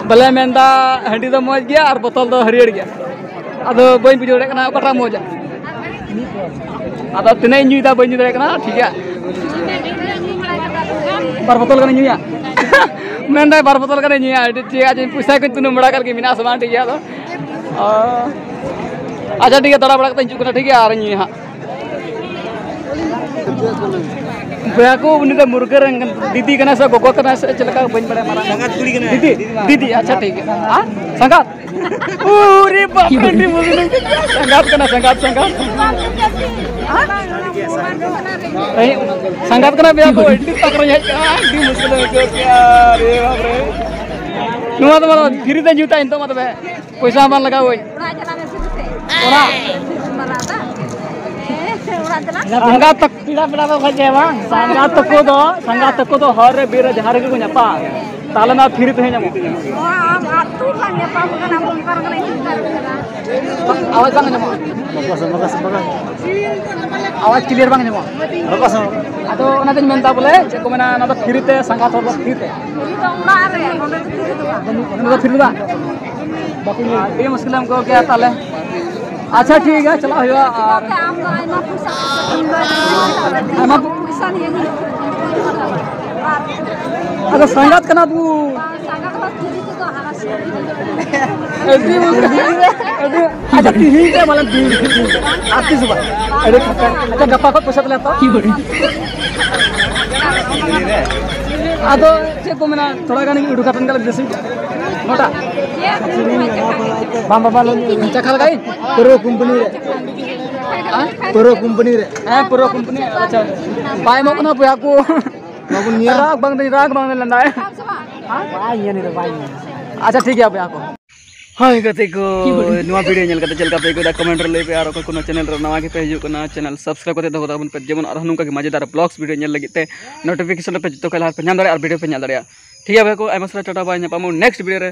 ᱵᱚᱞᱮ ᱢᱮᱱᱫᱟ ᱦᱟᱺᱰᱤ ᱫᱚ ᱢᱚᱡᱽ ᱜᱮᱭᱟ ᱟᱨ ᱵᱚᱛᱚᱞ ᱫᱚ ᱦᱟᱹᱨᱭᱟᱹᱲ ᱜᱮᱭᱟ᱾ ᱟᱫᱚ ᱵᱟᱹᱧ ᱵᱩᱡᱷᱟᱹᱣ ᱫᱟᱲᱮᱭᱟᱜ ᱠᱟᱱᱟ ᱚᱠᱟᱴᱟᱜ ᱢᱚᱡᱟ᱾ ᱟᱫᱚ ᱛᱤᱱᱟᱹᱜ ᱤᱧ ᱧᱩᱭᱫᱟ ᱵᱟᱹᱧ ᱧᱩ ᱫᱟᱲᱮᱭᱟᱜ ᱠᱟᱱᱟ᱾ ᱴᱷᱤᱠ ᱜᱮᱭᱟ, ᱵᱟᱨ ᱵᱚᱛᱚᱞ ᱜᱟᱱᱤᱧ ᱧᱩᱭᱟ᱾ ᱢᱮᱱᱫᱟᱭ ᱵᱟᱨ ᱵᱚᱛᱚᱞ ᱜᱟᱱᱤᱧ ᱧᱩᱭᱟ᱾ ᱟᱹᱰᱤ ᱴᱷᱤᱠ ᱟᱪᱷᱮ, ᱯᱚᱭᱥᱟ ᱠᱚᱧ ᱛᱤᱱᱟᱹᱜ ᱵᱟᱲᱟ ᱠᱟᱜ ᱜᱮ ᱢᱮᱱᱟᱜᱼᱟ ᱥᱮ ᱵᱟᱝ? ᱴᱷᱤᱠ ᱜᱮᱭᱟ, ᱟᱫᱚ ᱚ᱾ ᱟᱪᱪᱷᱟ, ᱴᱷᱤᱠ ᱜᱮᱭᱟ, ᱫᱟᱬᱟ ᱵᱟᱲᱟ ᱠᱟᱛᱮ ᱦᱤᱡᱩᱜ ᱠᱟᱱᱟ, ᱴᱷᱤᱠ ᱜᱮᱭᱟ, ᱟᱨᱤᱧ ᱧᱩᱭᱟ ᱦᱟᱸᱜ᱾ ᱵᱚᱭᱦᱟ ᱠᱚ, ᱩᱱᱤ ᱫᱚ ᱢᱩᱨᱜᱟᱹ ᱨᱮᱱ ᱫᱤᱫᱤ ᱠᱟᱱᱟᱭ ᱥᱮ ᱜᱚᱜᱚ ᱠᱟᱱᱟᱭ ᱥᱮ ᱪᱮᱫ ᱞᱮᱠᱟ, ᱵᱟᱹᱧ ᱵᱟᱲᱟᱭᱟ ᱢᱟᱨᱟᱝ᱾ ᱥᱟᱸᱜᱟᱛ ᱠᱩᱲᱤ ᱠᱟᱱᱟᱭ᱾ ᱫᱤᱫᱤ, ᱫᱤᱫᱤ, ᱟᱪᱪᱷᱟ, ᱴᱷᱤᱠ ᱜᱮᱭᱟ᱾ ᱦᱮᱸ? ᱥᱟᱸᱜᱟᱛ? ᱩᱨᱮ ᱵᱟᱯ ᱨᱮ, ᱟᱹᱰᱤ ᱢᱚᱡᱽ ᱱᱩᱭ᱾ ᱥᱟᱸᱜᱟᱛ ᱠᱟᱱᱟ, ᱥᱟᱸᱜᱟᱛ, ᱥᱟᱸᱜᱟᱛ᱾ ᱦᱮᱸ? ᱥᱟᱸᱜᱟᱛ ᱠᱟᱱᱟ ᱵᱚᱭᱦᱟ ᱠᱚ, ᱟᱹᱰᱤ ᱛᱟᱠ ᱨᱮ ᱦᱮᱡ ᱠᱟᱱᱟ, ᱟᱹᱰᱤ ᱢᱩᱥᱠᱤᱞ ᱮ ᱟᱹᱭᱠᱟᱹᱣ ᱠᱮᱜᱼᱟ, ᱟᱨᱮ ᱵᱟᱯ ᱨᱮ᱾ ᱱᱚᱣᱟ ᱫᱚ ᱵᱟᱝ, free ᱛᱮ ᱡᱩᱛᱟ ᱱᱤᱛᱚᱜ ᱢᱟ ᱛᱚᱵᱮ᱾ ᱯᱚᱭᱥᱟ ᱵᱟᱝ ᱞᱟᱜᱟᱣ ᱟᱹᱧ᱾ ᱚᱲᱟᱜ ᱪᱟᱞᱟᱜ ᱢᱮ ᱯᱷᱤᱨ ᱛᱮ᱾ ᱚᱲᱟᱜ? ᱚᱲᱟᱜ ᱪᱟᱞᱟᱜ? ᱥᱟᱸᱜᱟᱛ ᱛᱟᱠ-, ᱯᱮᱲᱟ, ᱯᱮᱲᱟ ᱫᱚ ᱠᱷᱚᱡ ᱜᱮ ᱵᱟᱝ? ᱥᱟᱸᱜᱟᱛ ᱛᱟᱠᱚ ᱫᱚ, ᱥᱟᱸᱜᱟᱛ ᱛᱟᱠᱚ ᱫᱚ ᱦᱚᱨ ᱨᱮ ᱵᱤᱨ ᱨᱮ ᱡᱟᱦᱟᱸ ᱨᱮᱜᱮ ᱠᱚ ᱧᱟᱯᱟᱢ, ᱛᱟᱦᱚᱞᱮ ᱱᱚᱣᱟ free ᱛᱮ ᱦᱮᱡ ᱧᱟᱢᱚᱜ᱾ ᱱᱚᱣᱟ ᱟᱢ ᱟᱹᱛᱩ ᱵᱟᱝ ᱧᱟᱯᱟᱢ ᱠᱟᱱᱟ, ᱵᱚᱱ ᱚᱠᱟ ᱨᱮ ᱠᱟᱱᱟ, ᱤᱧ ᱚᱠᱟ ᱨᱮ ᱠᱟᱱᱟ? ᱟᱣᱟᱡᱽ ᱵᱟᱝ ᱟᱸᱡᱚᱢᱚᱜᱼᱟ᱾ ᱟᱣᱟᱡᱽ clear ᱵᱟᱝ ᱟᱸᱡᱚᱢᱚᱜᱼᱟ᱾ ᱟᱫᱚ ᱚᱱᱟᱛᱤᱧ ᱢᱮᱱᱫᱟ ᱵᱚᱞᱮ, ᱪᱮᱫ ᱠᱚ ᱢᱮᱱᱟ, ᱚᱱᱟ ᱫᱚ free ᱛᱮ, ᱥᱟᱸᱜᱟᱛ ᱦᱚᱲ ᱫᱚ free ᱛᱮ᱾ ᱯᱷᱤᱨᱤ ᱫᱚ ᱚᱲᱟᱜ ᱨᱮ, ᱱᱚᱰᱮ ᱫᱚ ᱯᱷᱤᱨᱤ ᱫᱚ ᱵᱟᱝ᱾ ᱱᱚᱰᱮ ᱫᱚ free ᱫᱚ ᱵᱟᱝ? ᱟᱹᱰᱤ ᱢᱩᱥᱠᱤᱞᱮᱢ ᱟᱹᱭᱠᱟᱹᱣ ᱠᱮᱭᱟ ᱛᱟᱦᱚᱞᱮ᱾ ᱟᱪᱪᱷᱟ, ᱴᱷᱤᱠ ᱜᱮᱭᱟ, ᱪᱟᱞᱟᱜ ᱦᱩᱭᱩᱜᱼᱟ᱾ ᱟᱨ ᱟᱢ ᱫᱚ ᱟᱭᱢᱟ ᱯᱚᱭᱥᱟ ᱠᱷᱚᱨᱪᱟ ᱠᱟᱛᱮ ᱟᱭᱢᱟ ᱯᱚᱭᱥᱟ ᱱᱤᱭᱮ ᱜᱮ᱾ ᱟᱫᱚ ᱥᱟᱸᱜᱟᱛ ᱠᱟᱱᱟ ᱵᱚ᱾ ᱥᱟᱸᱜᱟᱛ ᱦᱚᱸ free ᱛᱮᱫᱚ ᱦᱟᱨᱟ ᱥᱮ᱾ ᱟᱹᱰᱤ ᱢᱩᱥᱠᱤᱞ᱾ ᱟᱹᱰᱤ, ᱟᱪᱪᱷᱟ, ᱛᱤᱦᱤᱧ ᱛᱮ ᱢᱟᱱᱮ ᱫᱤᱱ, ᱫᱤᱱ, ᱟᱨ ᱛᱤᱥ ᱦᱚᱸ ᱵᱟᱝ᱾ ᱟᱹᱰᱤ ᱠᱷᱟᱴᱟᱨ᱾ ᱟᱪᱪᱷᱟ, ᱜᱟᱯᱟ ᱠᱷᱚᱱ ᱯᱚᱭᱥᱟ ᱛᱟᱞᱮ ᱦᱟᱛᱟᱣ᱾ ᱟᱫᱚ ᱪᱮᱫ ᱠᱚ ᱢᱮᱱᱟ, ᱛᱷᱚᱲᱟ ᱜᱟᱱᱤᱧ ᱩᱰᱩᱠ ᱟᱯᱮᱱ ᱠᱟᱱᱟ ᱵᱮᱥᱤ᱾ ᱱᱚᱴᱟ? ᱵᱟᱝ ᱵᱟᱵᱟ, ᱪᱟᱠᱷᱟ ᱞᱮᱠᱟᱭ? ᱯᱩᱨᱟᱹ ᱠᱳᱢᱯᱟᱱᱤ ᱨᱮ᱾ ᱯᱩᱨᱟᱹ ᱠᱳᱢᱯᱟᱱᱤ ᱨᱮ᱾ ᱦᱮᱸ, ᱯᱩᱨᱟᱹ ᱠᱳᱢᱯᱟᱱᱤ᱾ ᱟᱪᱪᱷᱟ, ᱵᱟᱭ ᱮᱢᱚᱜ ᱠᱟᱱᱟ ᱵᱚᱭᱦᱟ ᱠᱚ᱾ ᱵᱟᱵᱚᱱ ᱧᱮᱞ᱾ ᱨᱟᱜᱽ ᱵᱟᱝ ᱫᱚᱧ ᱨᱟᱜᱽ ᱵᱟᱝ ᱞᱟᱸᱫᱟᱭ᱾ ᱵᱟᱭ ᱧᱮᱞ ᱨᱮ, ᱵᱟᱭ ᱧᱮᱞ᱾ ᱟᱪᱪᱷᱟ, ᱴᱷᱤᱠ ᱜᱮᱭᱟ ᱵᱚᱭᱦᱟ ᱠᱚ᱾ ᱦᱳᱭ ᱜᱟᱛᱮ ᱠᱚ, ᱱᱚᱣᱟ ᱵᱷᱤᱰᱤᱭᱳ ᱧᱮᱞ ᱠᱟᱛᱮ ᱪᱮᱫ ᱞᱮᱠᱟ ᱯᱮ ᱟᱹᱭᱠᱟᱹᱣ ᱫᱟ, ᱠᱚᱢᱮᱱᱴ ᱨᱮ ᱞᱟᱹᱭ ᱯᱮ᱾ ᱟᱨ ᱚᱠᱚᱭ ᱠᱚ ᱱᱚᱣᱟ ᱪᱮᱱᱮᱞ ᱨᱮ ᱱᱟᱣᱟ ᱜᱮᱯᱮ ᱦᱤᱡᱩᱜ ᱠᱟᱱᱟ, ᱪᱮᱱᱮᱞ ᱥᱟᱵᱥᱠᱨᱟᱭᱤᱵ ᱠᱟᱛᱮ ᱫᱚᱦᱚ ᱠᱟᱜ ᱛᱟᱵᱚᱱ ᱯᱮ, ᱡᱮᱢᱚᱱ ᱟᱨᱦᱚᱸ ᱱᱚᱝᱠᱟ ᱜᱮ ᱢᱟᱡᱮᱫᱟᱨ ᱵᱞᱚᱜᱥ ᱵᱷᱤᱰᱤᱭᱳ ᱧᱮᱞ ᱞᱟᱹᱜᱤᱫ ᱛᱮ ᱱᱳᱴᱤᱯᱷᱤᱠᱮᱥᱚᱱ ᱯᱮ ᱡᱚᱛᱚ ᱠᱷᱚᱱ ᱞᱟᱦᱟ ᱯᱮ ᱧᱟᱢ ᱫᱟᱲᱮᱭᱟᱜᱼᱟ ᱟᱨ ᱵᱷᱤᱰᱤᱭᱳ ᱯᱮ ᱧᱮᱞ ᱫᱟᱲᱮᱭᱟᱜᱼᱟ᱾ ᱴᱷᱤᱠ ᱜᱮᱭᱟ ᱵᱚᱭᱦᱟ ᱠᱚ, ᱟᱭᱢᱟ ᱥᱟᱨᱦᱟᱣ, ᱴᱟᱴᱟ ᱵᱟᱭ, ᱧᱟᱯᱟᱢᱚᱜ ᱱᱮᱠᱥᱴ ᱵᱷᱤᱰᱤᱭᱳ ᱨᱮ᱾